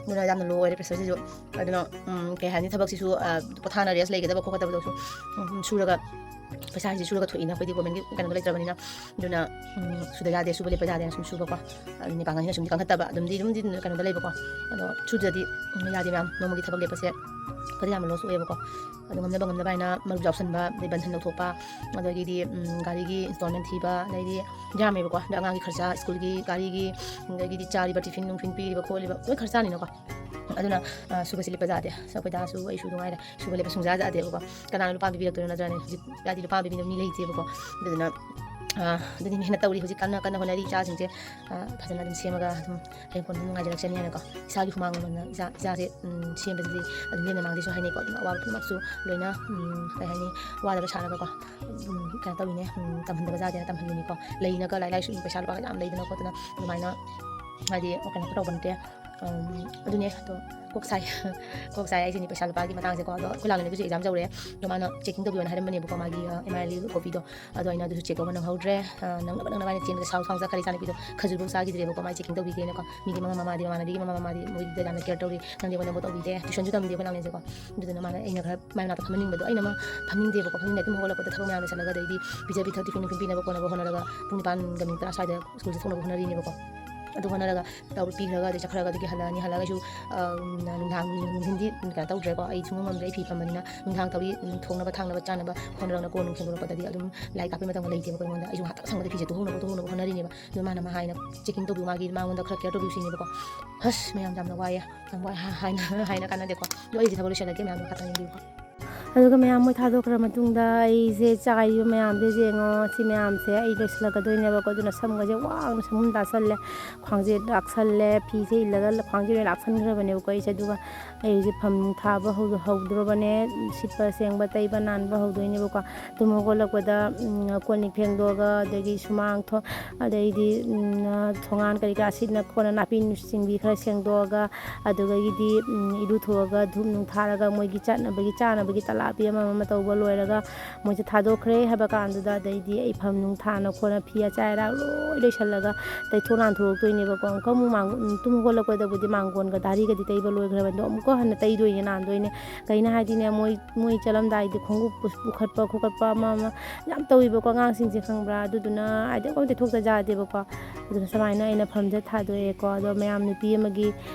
ꯑꯗꯨꯅ ꯌꯥꯝꯅ ꯂꯣ ꯑꯣꯏꯔꯦ ꯄ꯭ꯔꯦꯁꯔꯁꯤꯁꯨ꯫ ꯑꯗꯨꯅ, ꯎꯝ, ꯀꯩ ꯍꯥꯏꯅꯤ, ꯊꯕꯛꯁꯤꯁꯨ, ꯑ, ꯄꯣꯊꯥꯅ ꯔꯦꯁ ꯂꯩꯒꯗꯕ ꯈꯣꯠꯀꯗꯕꯗꯣꯁꯨ, ꯎꯝ, ꯁꯨꯔꯒ ꯄꯩꯁꯥꯁꯤꯗꯤ ꯁꯨꯔꯒ ꯊꯣꯛꯏꯅ ꯑꯩꯈꯣꯏꯗꯤ ꯒꯣꯔꯃꯦꯟꯒꯤ ꯀꯩꯅꯣꯗꯣ ꯂꯩꯇ꯭ꯔꯕꯅꯤꯅ꯫ ꯑꯗꯨꯅ, ꯎꯝ, ꯁꯨꯗ ꯌꯥꯗꯦ, ꯁꯨꯕ ꯂꯦꯞꯄ ꯌꯥꯗꯦꯅ ꯁꯨꯝ ꯁꯨꯕꯀꯣ꯫ ꯑꯗꯨꯅꯦ ꯄꯥꯡꯒꯜꯁꯤꯅ ꯁꯨꯝꯗꯤ ꯀꯟꯈꯠꯇꯕ, ꯑꯗꯨꯝꯗꯤ, ꯑꯗꯨꯝꯗꯤ ꯀꯩꯅꯣꯗ ꯂꯩꯕꯀꯣ꯫ ꯑꯗꯣ ꯁꯨꯗ꯭ꯔꯗꯤ, ꯎꯝ, ꯌꯥꯗꯦ ꯃꯌꯥꯝ꯫ ꯅꯣꯡꯃꯒꯤ ꯊꯕꯛ ꯂꯦꯞꯄꯁꯦ ꯑꯩꯈꯣꯏꯗ ꯌꯥꯝꯅ ꯂꯣꯁ ꯑꯣꯏꯌꯦꯕꯀꯣ꯫ ꯑꯗꯣ ꯉꯝꯅꯕ ꯉꯝꯅꯕ ꯍꯥꯏꯅ ꯃꯔꯨꯞ ꯌꯥꯎꯁꯟꯕ, ꯑꯗꯩ ꯕꯟꯙꯟ ꯂꯧꯊꯣꯛꯄ, ꯑꯗꯒꯤꯗꯤ, ꯎꯝ, ꯒꯥꯔꯤꯒꯤ ꯏꯟꯁꯇꯣꯜꯃꯦꯟ ꯊꯤꯕ, ꯑꯗꯩꯗꯤ ꯌꯥꯝꯃꯦꯕꯀꯣ꯫ ꯑꯗꯣ ꯑꯉꯥꯡꯒꯤ ꯈꯔꯆꯥ, ꯁ꯭ꯀꯨꯜꯒꯤ, ꯒꯥꯔꯤꯒꯤ, ꯑꯗꯒꯤꯗꯤ ꯆꯥꯔꯤꯕ ꯇꯤꯐꯤꯟ ꯅꯨꯡꯐꯤꯟ ꯄꯤꯔꯤꯕ ꯈꯣꯠꯂꯤꯕ ꯂꯣꯏ ꯈꯔꯆꯥꯅꯤꯅꯀꯣ꯫ ꯑꯗꯨꯅ, ꯑ, ꯁꯨꯕꯁꯤ ꯂꯦꯞꯄ ꯌꯥꯗꯦ꯫ ꯑꯁ, ꯑꯩꯈꯣꯏ ꯗꯥꯁꯨ ꯑꯩꯁꯨ ꯅꯨꯡꯉꯥꯏꯔꯦ꯫ ꯁꯨꯕ ꯂꯦꯞꯄ ꯁꯨꯡꯌꯥ ꯌꯥꯗꯦꯕꯀꯣ꯫ ꯀꯅꯥꯅ ꯂꯨꯄꯥ ꯑꯃ ꯄꯤꯕꯤꯔꯛꯇꯣꯏꯅꯣ ꯅꯠꯇ꯭ꯔꯅꯦ? ꯍꯧꯖꯤꯛ ꯍꯥꯏꯗꯤ ꯂꯨꯄꯥ ꯑꯃ ꯄꯤꯕꯤꯅꯕ ꯃꯤ ꯂꯩꯇꯦꯕꯀꯣ꯫ ꯑꯗꯨꯗꯨꯅ, ꯑ, ꯑꯗꯨꯗꯤ ꯃꯤ ꯍꯦꯟꯅ ꯇꯧꯔꯤ ꯍꯧꯖꯤꯛ ꯀꯟꯅ ꯀꯟꯅ ꯍꯣꯠꯅꯔꯤ ꯏꯆꯥꯁꯤꯡꯁꯦ꯫ ꯑ, ꯐꯖꯅ ꯑꯗꯨꯝ ꯁꯦꯝꯃꯒ ꯑꯗꯨꯝ ꯍꯌꯦꯡ ꯀꯣꯟꯅ ꯑꯗꯨꯝ ꯅꯨꯡꯉꯥꯏꯖꯔꯛꯆꯅꯤ ꯍꯥꯏꯅꯀꯣ꯫ ꯏꯁꯥꯒꯤ ꯍꯨꯃꯥꯡ ꯃꯃꯜꯅ ꯏꯆꯥ, ꯏꯆꯥꯁꯦ, ꯎꯝ, ꯁꯦꯝꯕꯁꯤꯗꯤ ꯑꯗꯨꯝ ꯂꯦꯝꯅ ꯃꯥꯡꯗꯦꯁꯨ ꯍꯥꯏꯅꯩꯀꯣ꯫ ꯑꯗꯨꯝ ꯑꯋꯥꯕ ꯄꯨꯝꯅꯃꯛꯁꯨ ꯂꯣꯏꯅ, ꯎꯝ, ꯀꯩ ꯍꯥꯏꯅꯤ, ꯋꯥꯗꯕ ꯁꯥꯔꯒꯀꯣ꯫ ꯎꯝ, ꯀꯩꯅꯣ ꯇꯧꯔꯤꯅꯦ, ꯎꯝ, ꯇꯝꯍꯟꯗꯕ ꯌꯥꯗꯦꯅ ꯇꯝꯍꯜꯂꯤꯅꯤꯀꯣ꯫ ꯂꯩꯅꯒ ꯂꯥꯏꯔꯤꯛ ꯂꯥꯏꯁꯨ ꯄꯩꯁꯥ ꯂꯨꯄꯥꯒ ꯌꯥꯝ ꯂꯩꯗꯅ ꯈꯣꯠꯇꯅ ꯑꯗꯨꯃꯥꯏꯅ ꯍꯥꯏꯗꯤ ꯀꯩꯅꯣ ꯇꯧꯕ ꯅꯠꯇꯦ꯫ ꯑꯗꯨꯅꯦ ꯑꯗꯣ ꯀꯣꯛ ꯁꯥꯏ꯫ ꯀꯣꯛ ꯁꯥꯏ ꯍꯥꯏꯁꯤꯅꯤ ꯄꯩꯁꯥ ꯂꯨꯄꯥꯒꯤ ꯃꯇꯥꯡꯁꯦꯀꯣ꯫ ꯑꯗꯣ ꯑꯩꯈꯣꯏ ꯂꯥꯡꯂꯦꯟꯗꯒꯤꯁꯨ ꯑꯦꯛꯖꯥꯝ ꯌꯧꯔꯦ꯫ ꯑꯗꯣ ꯃꯥꯅ ꯆꯦꯛꯀꯤꯡ ꯇꯧꯕꯤꯌꯣꯅ ꯍꯥꯏꯔꯝꯕꯅꯦꯕꯀꯣ, ꯃꯥꯒꯤ ꯑꯦꯝ ꯑꯥꯏ ꯑꯦꯜ ꯀꯣꯄꯤꯗꯣ꯫ ꯑꯗꯣ ꯑꯩꯅ ꯑꯗꯨꯁꯨ ꯆꯦꯛ ꯇꯧꯕ ꯅꯪꯍꯧꯗ꯭ꯔꯦ꯫ ꯅꯪꯅꯕ ꯅꯪꯅꯕ ꯍꯥꯏꯅ ꯆꯦꯟꯕꯗ ꯁꯥꯎ ꯁꯥꯎ ꯆꯠꯈ꯭ꯔꯦ ꯏꯆꯥꯅꯨꯄꯤꯗꯣ꯫ ꯈꯖꯨꯔꯐꯥꯎ ꯆꯥꯈꯤꯗ꯭ꯔꯦꯕꯀꯣ, ꯃꯥꯏ ꯆꯦꯛꯀꯤꯡ ꯇꯧꯕꯤꯒꯦꯅꯀꯣ꯫ ꯃꯤꯒꯤ ꯃꯃꯥ ꯃꯃꯥꯗꯤ ꯃꯃꯥꯟꯅꯕꯤꯒꯤ ꯃꯃꯥ ꯃꯃꯥꯗꯤ ꯃꯣꯏꯗ ꯌꯥꯝꯅ ꯀꯦꯌꯔ ꯇꯧꯔꯤ꯫ ꯅꯪꯗꯤ ꯑꯩꯉꯣꯟꯗ ꯑꯃꯨꯛ ꯇꯧꯕꯤꯗꯦ꯫ ꯇ꯭ꯌꯨꯁꯟꯁꯨ ꯇꯝꯗꯦ ꯑꯩꯈꯣꯏ ꯂꯥꯡꯂꯦꯟꯁꯦꯀꯣ꯫ ꯑꯗꯨꯗꯨꯅ ꯃꯥꯅ ꯑꯩꯅ ꯈꯔ ꯃꯥꯏ ꯃꯅꯥꯛꯇ ꯐꯝꯍꯟꯅꯤꯡꯕꯗꯣ, ꯑꯩꯅ ꯑꯃ ꯐꯝꯅꯤꯡꯗꯦꯕꯀꯣ꯫ ꯐꯝꯅꯤꯡꯗꯦ꯫ ꯑꯗꯨꯝ ꯍꯧꯒꯠꯂꯛꯄꯗ ꯊꯕꯛ ꯃꯌꯥꯝ ꯂꯣꯏꯁꯤꯜꯂꯒ ꯑꯗꯩꯗꯤ ꯄꯤꯖ ꯄꯤꯊꯛ ꯇꯤꯐꯤꯟ ꯅꯨꯡꯐꯤꯟ ꯄꯤꯅꯕ ꯈꯣꯠꯅꯕ ꯍꯣꯠꯅꯔꯒ ꯄꯨꯡ ꯅꯤꯄꯥꯟꯒ ꯃꯤꯅꯤꯠ ꯇꯔꯥ ꯁ꯭ꯋꯥꯏꯗ ꯁ꯭ꯀꯨꯜꯁꯦ ꯊꯣꯛꯅꯕ ꯍꯣꯠꯅꯔꯤꯅꯦꯕꯀꯣ꯫ ꯑꯗꯨ ꯍꯣꯠꯅꯔꯒ ꯇꯧꯔ ꯄꯤꯈ꯭ꯔꯒ ꯑꯗꯩ ꯆꯠꯈ꯭ꯔꯒ ꯑꯗꯒꯤ ꯍꯜꯂꯛꯑꯅꯤ꯫ ꯍꯜꯂꯛꯑꯒꯁꯨ ꯅꯨꯡꯗꯥꯡ ꯅꯨꯡꯊꯤꯟꯗꯤ ꯀꯩꯅꯣ ꯇꯧꯗ꯭ꯔꯦꯀꯣ꯫ ꯑꯩ ꯁꯨꯡꯉꯝ ꯉꯝꯗ꯭ꯔꯦ꯫ ꯑꯩ ꯐꯤ ꯐꯝꯕꯅꯤꯅ ꯅꯨꯡꯗꯥꯡ ꯇꯧꯔꯤ꯫ ꯊꯣꯡꯅꯕ ꯊꯥꯛꯅꯕ ꯆꯥꯅꯕ ꯍꯣꯠꯅꯔꯒꯅ ꯀꯣꯟ ꯅꯨꯡ ꯐꯦꯡꯗꯣꯔꯛꯄꯗꯗꯤ ꯑꯗꯨꯝ ꯂꯥꯏꯔꯤꯛ ꯇꯥꯛꯄꯩ ꯃꯇꯝꯒ ꯂꯩꯇꯦꯕꯀꯣ ꯑꯩꯉꯣꯟꯗ꯫ ꯑꯩꯁꯨ ꯉꯥꯏꯍꯥꯛꯇꯪ ꯁꯪꯕꯗ ꯐꯤꯁꯦ ꯇꯨꯍꯧꯅꯕ ꯇꯨꯍꯧꯅꯕ ꯍꯣꯠꯅꯔꯤꯅꯦꯕ꯫ ꯑꯗꯨ ꯃꯥꯅ ꯑꯃ ꯍꯥꯏꯅ ꯆꯦꯛꯀꯤꯡ ꯇꯧꯕꯤꯌꯨ, ꯃꯥꯒꯤ ꯃꯉꯣꯟꯗ ꯈꯔ ꯀꯦꯌꯔ ꯇꯧꯕꯤꯌꯨ ꯁꯤꯅꯦꯕꯀꯣ꯫ ꯍꯁ ꯃꯌꯥꯝ ꯌꯥꯝꯅ ꯋꯥꯏꯌꯦ꯫ ꯌꯥꯝ ꯋꯥꯏ ꯍꯥ- ꯍꯥꯏꯅ ꯍꯥꯏꯅ ꯀꯥꯟꯅꯗꯦꯀꯣ꯫ ꯑꯗꯣ ꯑꯩꯁꯦ ꯊꯕꯛ ꯂꯣꯏꯁꯤꯜꯂꯒꯦ, ꯃꯌꯥꯝꯗꯣ ꯃꯈꯥ ꯇꯥꯅ ꯌꯦꯡꯕꯤꯌꯨꯀꯣ꯫ ꯑꯗꯨꯒ ꯃꯌꯥꯝ ꯃꯣꯏ ꯊꯥꯗꯣꯛꯈ꯭ꯔ ꯃꯇꯨꯡꯗ ꯑꯩꯁꯦ ꯆꯥꯏꯔꯤꯕ ꯃꯌꯥꯝꯁꯦ ꯌꯦꯡꯉꯣ꯫ ꯁꯤ ꯃꯌꯥꯝꯁꯦ ꯑꯩ ꯂꯣꯏꯁꯤꯜꯂꯛꯀꯗꯣꯏꯅꯦꯕꯀꯣ꯫ ꯑꯗꯨꯅ ꯁꯝꯒꯁꯦ ꯋꯥꯡꯅ ꯁꯝꯕꯨꯝ ꯇꯥꯁꯜꯂꯦ, ꯈ꯭ꯋꯥꯡꯁꯦ ꯂꯥꯛꯁꯜꯂꯦ, ꯐꯤꯁꯦ ꯏꯜꯂꯒ ꯈ꯭ꯋꯥꯡꯁꯦ ꯂꯣꯏ ꯂꯥꯛꯁꯟꯈ꯭ꯔꯕꯅꯦꯕꯀꯣ ꯑꯩꯁꯦ꯫ ꯑꯗꯨꯒ ꯑꯩꯁꯦ ꯐꯝ ꯊꯥꯕ ꯍꯧ- ꯍꯧꯗ꯭ꯔꯕꯅꯦ꯫ ꯁꯤꯠꯄ ꯁꯦꯡꯕ ꯇꯩꯕ ꯅꯥꯟꯕ ꯍꯧꯗꯣꯏꯅꯦꯕꯀꯣ꯫ ꯇꯨꯝ ꯍꯧꯒꯠꯂꯛꯄꯗ, ꯎꯝ, ꯀꯣꯜ ꯂꯤꯛ ꯐꯦꯡꯗꯣꯛꯑꯒ, ꯑꯗꯒꯤ ꯁꯨꯃꯥꯡ ꯊꯣ-, ꯑꯗꯩꯗꯤ, ꯎꯝ, ꯊꯣꯡꯒꯥꯟ ꯀꯔꯤ ꯀꯔꯥ ꯁꯤꯠꯅ ꯈꯣꯠꯅ ꯅꯥꯄꯤ ꯁꯤꯡꯕꯤ ꯈꯔ ꯁꯦꯡꯗꯣꯛꯑꯒ, ꯑꯗꯨꯗꯒꯤꯗꯤ, ꯎꯝ, ꯏꯔꯨꯊꯣꯛꯑꯒ ꯙꯨꯞ ꯅꯨꯡ ꯊꯥꯔꯒ ꯃꯣꯏꯒꯤ ꯆꯠꯅꯕꯒꯤ ꯆꯥꯅꯕꯒꯤ ꯇꯂꯥꯞꯄꯤ ꯑꯃ ꯑꯃ ꯇꯧꯕ ꯂꯣꯏꯔꯒ ꯃꯣꯏꯁꯦ ꯊꯥꯗꯣꯛꯈ꯭ꯔꯦ ꯍꯥꯏꯕ ꯀꯥꯟꯗꯨꯗ, ꯑꯗꯩꯗꯤ ꯑꯩ ꯐꯝ ꯅꯨꯡ ꯊꯥꯅ ꯈꯣꯠꯅ ꯐꯤ ꯑꯆꯥꯏ ꯑꯔꯥꯛ ꯂꯣꯏ ꯂꯣꯏꯁꯤꯜꯂꯒ ꯇꯩꯊꯣꯛ ꯅꯥꯟꯊꯣꯛꯇꯣꯏꯅꯦꯕꯀꯣ꯫ ꯑꯃꯨꯛꯀ ꯑꯃꯨꯛ ꯃꯥꯡ-, ꯎꯝ, ꯇꯨꯝ ꯍꯧꯒꯠꯂꯛꯄꯗꯕꯨꯗꯤ ꯃꯥꯡꯒꯣꯟꯒ ꯗꯥꯔꯤꯒꯗꯤ ꯇꯩꯕ ꯂꯣꯏꯈ꯭ꯔꯕꯅꯤ꯫ ꯑꯗꯣ ꯑꯃꯨꯛꯀ ꯍꯟꯅ ꯇꯩꯗꯣꯏꯅꯦ, ꯅꯥꯟꯗꯣꯏꯅꯦ꯫ ꯀꯩꯅꯣ ꯍꯥꯏꯗꯤꯅꯦ, ꯃꯣꯏ, ꯃꯣꯏ ꯆꯠꯂꯝꯗꯥꯏꯗꯤ ꯈꯣꯡꯎꯞ ꯄꯨ-, ꯄꯨꯈꯠꯄ ꯈꯣꯀꯠꯄ ꯑꯃ ꯑꯃ ꯌꯥꯝ ꯇꯧꯋꯤꯕꯀꯣ ꯑꯉꯥꯡꯁꯤꯡꯁꯦ, ꯈꯪꯕ꯭ꯔꯥ? ꯑꯗꯨꯗꯨꯅ ꯍꯥꯏꯗꯤ ꯑꯩꯈꯣꯏ ꯇꯩꯊꯣꯛꯇ ꯌꯥꯗꯦꯕꯀꯣ꯫ ꯑꯗꯨꯅ ꯁꯨꯃꯥꯏꯅ ꯑꯩꯅ ꯐꯝꯁꯦ ꯊꯥꯗꯣꯛꯑꯦꯀꯣ꯫ ꯑꯗꯣ ꯃꯌꯥꯝ ꯅꯨꯄꯤ ꯑꯃꯒꯤ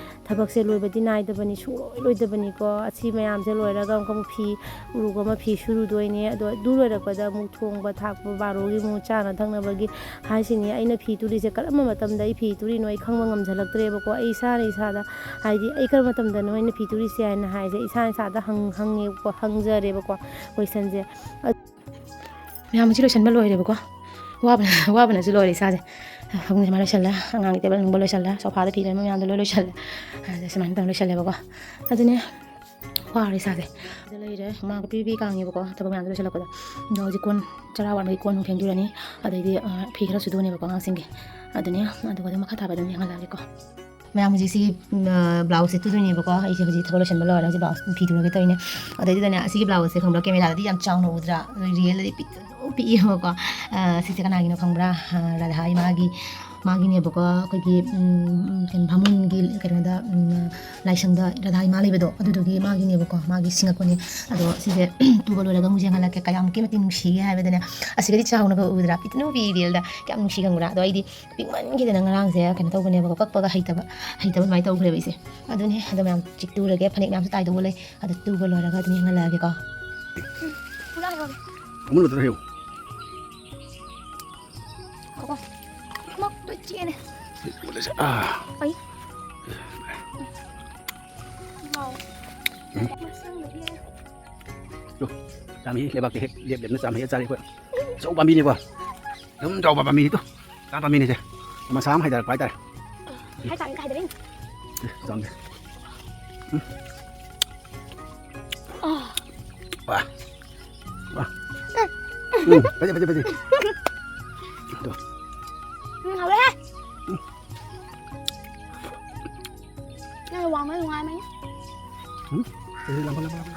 ꯊꯕꯛꯁꯦ ꯂꯣꯏꯕꯗꯤ ꯅꯥꯏꯗꯕꯅꯤ, ꯁꯨꯡꯂꯣꯏ ꯂꯣꯏꯗꯕꯅꯤꯀꯣ꯫ ꯑꯁꯤ ꯃꯌꯥꯝꯁꯦ ꯂꯣꯏꯔꯒ ꯑꯃꯨꯛꯀ ꯑꯃꯨꯛ ꯐꯤ ꯎꯔꯨꯕ ꯑꯃ ꯐꯤ ꯁꯨꯔꯨꯗꯣꯏꯅꯦ꯫ ꯑꯗꯣ ꯑꯗꯨ ꯂꯣꯏꯔꯛꯄꯗ ꯑꯃꯨꯛ ꯊꯣꯡꯕ ꯊꯥꯛꯄ, ꯕꯥꯔꯣꯒꯤ ꯑꯃꯨꯛ ꯆꯥꯅ ꯊꯛꯅꯕꯒꯤ ꯍꯥꯏꯁꯤꯅꯤ꯫ ꯑꯩꯅ ꯐꯤ ꯇꯨꯔꯤꯁꯦ ꯀꯔꯝꯕ ꯃꯇꯝꯗ ꯑꯩ ꯐꯤ ꯇꯨꯔꯤꯅꯣ ꯑꯩ ꯈꯪꯕ ꯉꯝꯁꯤꯜꯂꯛꯇ꯭ꯔꯦꯕꯀꯣ꯫ ꯑꯩ ꯏꯁꯥꯅ ꯏꯁꯥꯗ ꯍꯥꯏꯗꯤ ꯑꯩ ꯀꯔꯝꯕ ꯃꯇꯝꯗꯅꯣ ꯑꯩꯅ ꯐꯤ ꯇꯨꯔꯤꯁꯦ ꯍꯥꯏꯅ ꯍꯥꯏꯁꯦ ꯏꯁꯥꯅ ꯏꯁꯥꯗ ꯍꯪ-, ꯍꯪꯉꯦꯕꯀꯣ, ꯍꯪꯖꯔꯦꯕꯀꯣ ꯀꯣꯏꯁꯟꯁꯦ꯫ ꯃꯌꯥꯝ ꯑꯁꯤ ꯂꯣꯏꯁꯟꯕ ꯂꯣꯏꯔꯦꯕꯀꯣ꯫ ꯋꯥꯕꯅ-, ꯋꯥꯕꯅꯁꯨ ꯂꯣꯏꯔꯦ ꯏꯁꯥꯁꯦ꯫ ꯐꯃꯨꯡꯁꯦ ꯃꯥ ꯂꯣꯏꯁꯜꯂꯦ, ꯑꯉꯥꯡꯒꯤ ꯇꯦꯕꯜ ꯅꯨꯡꯕ ꯂꯣꯏꯁꯜꯂꯦ, ꯁꯣꯐꯥꯗ ꯐꯤ ꯂꯩꯔꯝꯕ ꯃꯌꯥꯝꯗꯣ ꯂꯣꯏ ꯂꯣꯏꯁꯜꯂꯦ꯫ ꯑꯗ ꯁꯨꯃꯥꯏꯅ ꯇꯧꯔ ꯂꯣꯏꯁꯜꯂꯦꯕꯀꯣ꯫ ꯑꯗꯨꯅꯦ ꯋꯥꯔꯦ ꯏꯁꯥꯁꯦ꯫ ꯁꯤꯗ ꯂꯩꯔꯦ, ꯍꯨꯃꯥꯡ ꯄꯤ ꯄꯤ ꯀꯥꯡꯉꯦꯕꯀꯣ ꯊꯕꯛ ꯃꯌꯥꯝꯗꯣ ꯂꯣꯏꯁꯜꯂꯛꯄꯗ꯫ ꯑꯗꯣ ꯍꯧꯖꯤꯛ ꯀꯣꯟ ꯆꯔꯥ ꯋꯥꯟꯕꯒꯤ ꯀꯣꯟ ꯑꯃꯨꯛ ꯐꯦꯡꯗꯣꯏꯔꯅꯤ꯫ ꯑꯗꯩꯗꯤ, ꯑ, ꯐꯤ ꯈꯔ ꯁꯨꯗꯣꯏꯅꯦꯕꯀꯣ ꯑꯉꯥꯡꯁꯤꯡꯒꯤ꯫ ꯑꯗꯨꯅꯦ, ꯑꯗꯨꯒ ꯑꯗꯨꯝ ꯃꯈꯥ ꯇꯥꯕ ꯑꯗꯨꯝ ꯌꯦꯡꯍꯜꯂꯛꯑꯒꯦꯀꯣ꯫ ꯃꯌꯥꯝ ꯍꯧꯖꯤꯛ ꯁꯤꯒꯤ, ꯎꯝ, ꯑ, ꯕ꯭ꯂꯥꯎꯁꯁꯦ ꯇꯨꯗꯣꯏꯅꯦꯕꯀꯣ꯫ ꯑꯩꯁꯦ ꯍꯧꯖꯤꯛ ꯊꯕꯛ ꯂꯣꯏꯁꯤꯟꯕ ꯂꯣꯏꯔꯦ, ꯍꯧꯖꯤꯛ ꯕ꯭ꯂꯥꯎꯁ ꯐꯤ ꯇꯨꯔꯒꯦ ꯇꯧꯔꯤꯅꯦ꯫ ꯑꯗꯩꯗꯨꯗꯅꯦ, ꯑꯁꯤꯒꯤ ꯕ꯭ꯂꯥꯎꯁꯁꯦ ꯈꯪꯕ꯭ꯔꯥ, ꯀꯦꯃꯦꯔꯥꯗꯗꯤ ꯌꯥꯝ ꯆꯥꯎꯅ ꯎꯗ꯭ꯔꯥ? ꯑꯗꯣ ꯔꯤꯌꯦꯜꯗꯗꯤ ꯄꯤꯛꯇ꯭ꯔꯨ ꯄꯤꯛꯑꯦꯕꯀꯣ꯫ ꯑ, ꯁꯤꯁꯦ ꯀꯅꯥꯒꯤꯅꯣ ꯈꯪꯕ꯭ꯔꯥ? ꯑ, ꯔꯥꯙꯥ ꯏꯃꯥꯒꯤ, ꯃꯥꯒꯤꯅꯦꯕꯀꯣ꯫ ꯑꯩꯈꯣꯏꯒꯤ, ꯎꯝ, ꯀꯩꯅꯣ, ꯚꯥꯃꯣꯟꯒꯤ ꯀꯩꯅꯣꯗ, ꯎꯝ, ꯂꯥꯏꯁꯪꯗ ꯔꯥꯙꯥ ꯏꯃꯥ ꯂꯩꯕꯗꯣ, ꯑꯗꯨꯗꯨꯒꯤ ꯃꯥꯒꯤꯅꯦꯕꯀꯣ, ꯃꯥꯒꯤ ꯁꯤꯡꯉꯛꯄꯅꯦ꯫ ꯑꯗꯣ ꯁꯤꯁꯦ ꯇꯨꯕ ꯂꯣꯏꯔꯒ ꯑꯃꯨꯛ ꯌꯦꯡꯍꯜꯂꯛꯀꯦ, ꯀꯌꯥꯃꯨꯛꯀꯤ ꯃꯇꯤꯛ ꯅꯨꯡꯁꯤꯒꯦ ꯍꯥꯏꯕꯗꯅꯦ꯫ ꯑꯁꯤꯒꯗꯤ ꯆꯥꯎꯅꯒ ꯎꯗ꯭ꯔꯥ? ꯄꯤꯛꯇ꯭ꯔꯨ ꯄꯤꯛꯏ ꯔꯤꯌꯦꯜꯗ꯫ ꯀꯌꯥꯝ ꯅꯨꯡꯁꯤ ꯈꯪꯕ꯭ꯔꯥ? ꯑꯗꯣ ꯑꯩꯗꯤ ꯄꯤꯛꯃꯟꯈꯤꯗꯅ ꯉꯔꯥꯡꯁꯦ ꯀꯩꯅꯣ ꯇꯧꯕꯅꯦꯕꯀꯣ, ꯀꯛꯄꯒ ꯍꯩꯇꯕ, ꯍꯩꯇꯕ ꯑꯗꯨꯃꯥꯏꯅ ꯇꯧꯈ꯭ꯔꯦꯕ ꯑꯩꯁꯦ꯫ ꯑꯗꯨꯅꯦ, ꯑꯗꯣ ꯃꯌꯥꯝ ꯆꯤꯛ ꯇꯨꯔꯒꯦ, ꯐꯅꯦꯛ ꯃꯌꯥꯝꯁꯨ ꯇꯥꯏꯗꯧꯕ ꯂꯩ, ꯑꯗꯨ ꯇꯨꯕ ꯂꯣꯏꯔꯒ ꯑꯗꯨꯝ ꯌꯦꯡꯍꯜꯂꯛꯑꯒꯦꯀꯣ꯫ ꯑꯃꯨꯟꯕꯗꯨꯅ ꯍꯦꯛꯎ꯫ ꯉꯥꯏꯈꯣꯀꯣ꯫ ꯃꯛꯇꯣ ꯆꯦꯅꯦ꯫ ꯃꯨꯜꯂꯁꯦ꯫ ꯑꯥ꯫ ꯑꯩ꯫ ꯋꯥꯎ꯫ ꯎꯝ꯫ ꯃꯁꯪꯗꯒꯤ꯫ ꯇꯨ, ꯆꯥꯝꯃꯤ ꯂꯩꯕꯥꯛꯇ ꯍꯦꯛ ꯂꯦꯞ ꯂꯦꯞꯅ ꯆꯥꯝꯃꯤ ꯍꯦꯛ ꯆꯥꯔꯤ ꯑꯩꯈꯣꯏ꯫ ꯑꯆꯧꯕ ꯄꯥꯝꯕꯤꯅꯤꯀꯣ꯫ ꯑꯗꯨꯝ ꯆꯥꯎꯕ ꯄꯥꯝꯕꯤꯅꯤ ꯇꯨ꯫ ꯆꯥꯝ ꯄꯥꯝꯕꯤꯅꯤꯁꯦ꯫ ꯃꯁꯥ ꯑꯃ ꯍꯥꯏꯊꯔꯛꯄ ꯍꯥꯏꯇꯥꯔꯦ꯫ ꯍꯥꯏꯇꯥꯔꯦ, ꯀꯥꯏꯗꯔꯤꯅꯣ? ꯑꯦ, ꯆꯥꯝꯗꯦ꯫ ꯎꯝ꯫ ꯑꯥ꯫ ꯋꯥ꯫ ꯋꯥ꯫ ꯎꯝ, ꯐꯖꯩ, ꯐꯖꯩ, ꯐꯖꯩ꯫ ꯇꯨ꯫ ꯎꯝ, ꯍꯥꯎꯋꯦꯍꯦ꯫ ꯎꯝ꯫ ꯅꯪ ꯋꯥꯡꯕ ꯅꯨꯡꯉꯥꯏꯕꯅꯦ꯫ ꯎꯝ? ꯑꯦ, ꯂꯥꯝꯕ, ꯂꯥꯝꯕ, ꯂꯥꯝꯕ꯫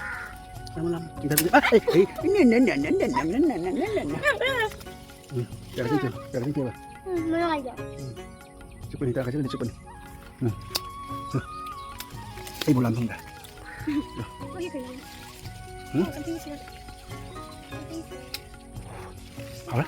ꯂꯥꯝꯕ, ꯂꯥꯝꯕ꯫ ꯏꯟꯇꯔꯚ꯭ꯌꯨ꯫ ꯑ, ꯑꯦ, ꯑꯦ꯫ ꯎꯝ, ꯀꯌꯥꯔꯛ ꯆꯪꯈꯤꯕ? ꯀꯌꯥꯔꯛ ꯆꯪꯈꯤꯕ? ꯎꯝ, ꯃꯌꯥꯏꯗ꯫ ꯎꯝ꯫ ꯆꯨꯞꯄꯅꯤ, ꯇꯔꯥ ꯈꯥꯏꯖꯤꯜꯂꯗꯤ ꯆꯨꯞꯄꯅꯤ꯫ ꯎꯝ꯫ ꯎꯝ꯫ ꯑꯩꯕꯨ ꯂꯥꯝ ꯊꯨꯡꯗ꯭ꯔꯦ꯫ ꯃꯣꯏꯒꯤ ꯀꯩꯅꯣ꯫ ꯎꯝ? ꯍꯥꯎꯔꯦ꯫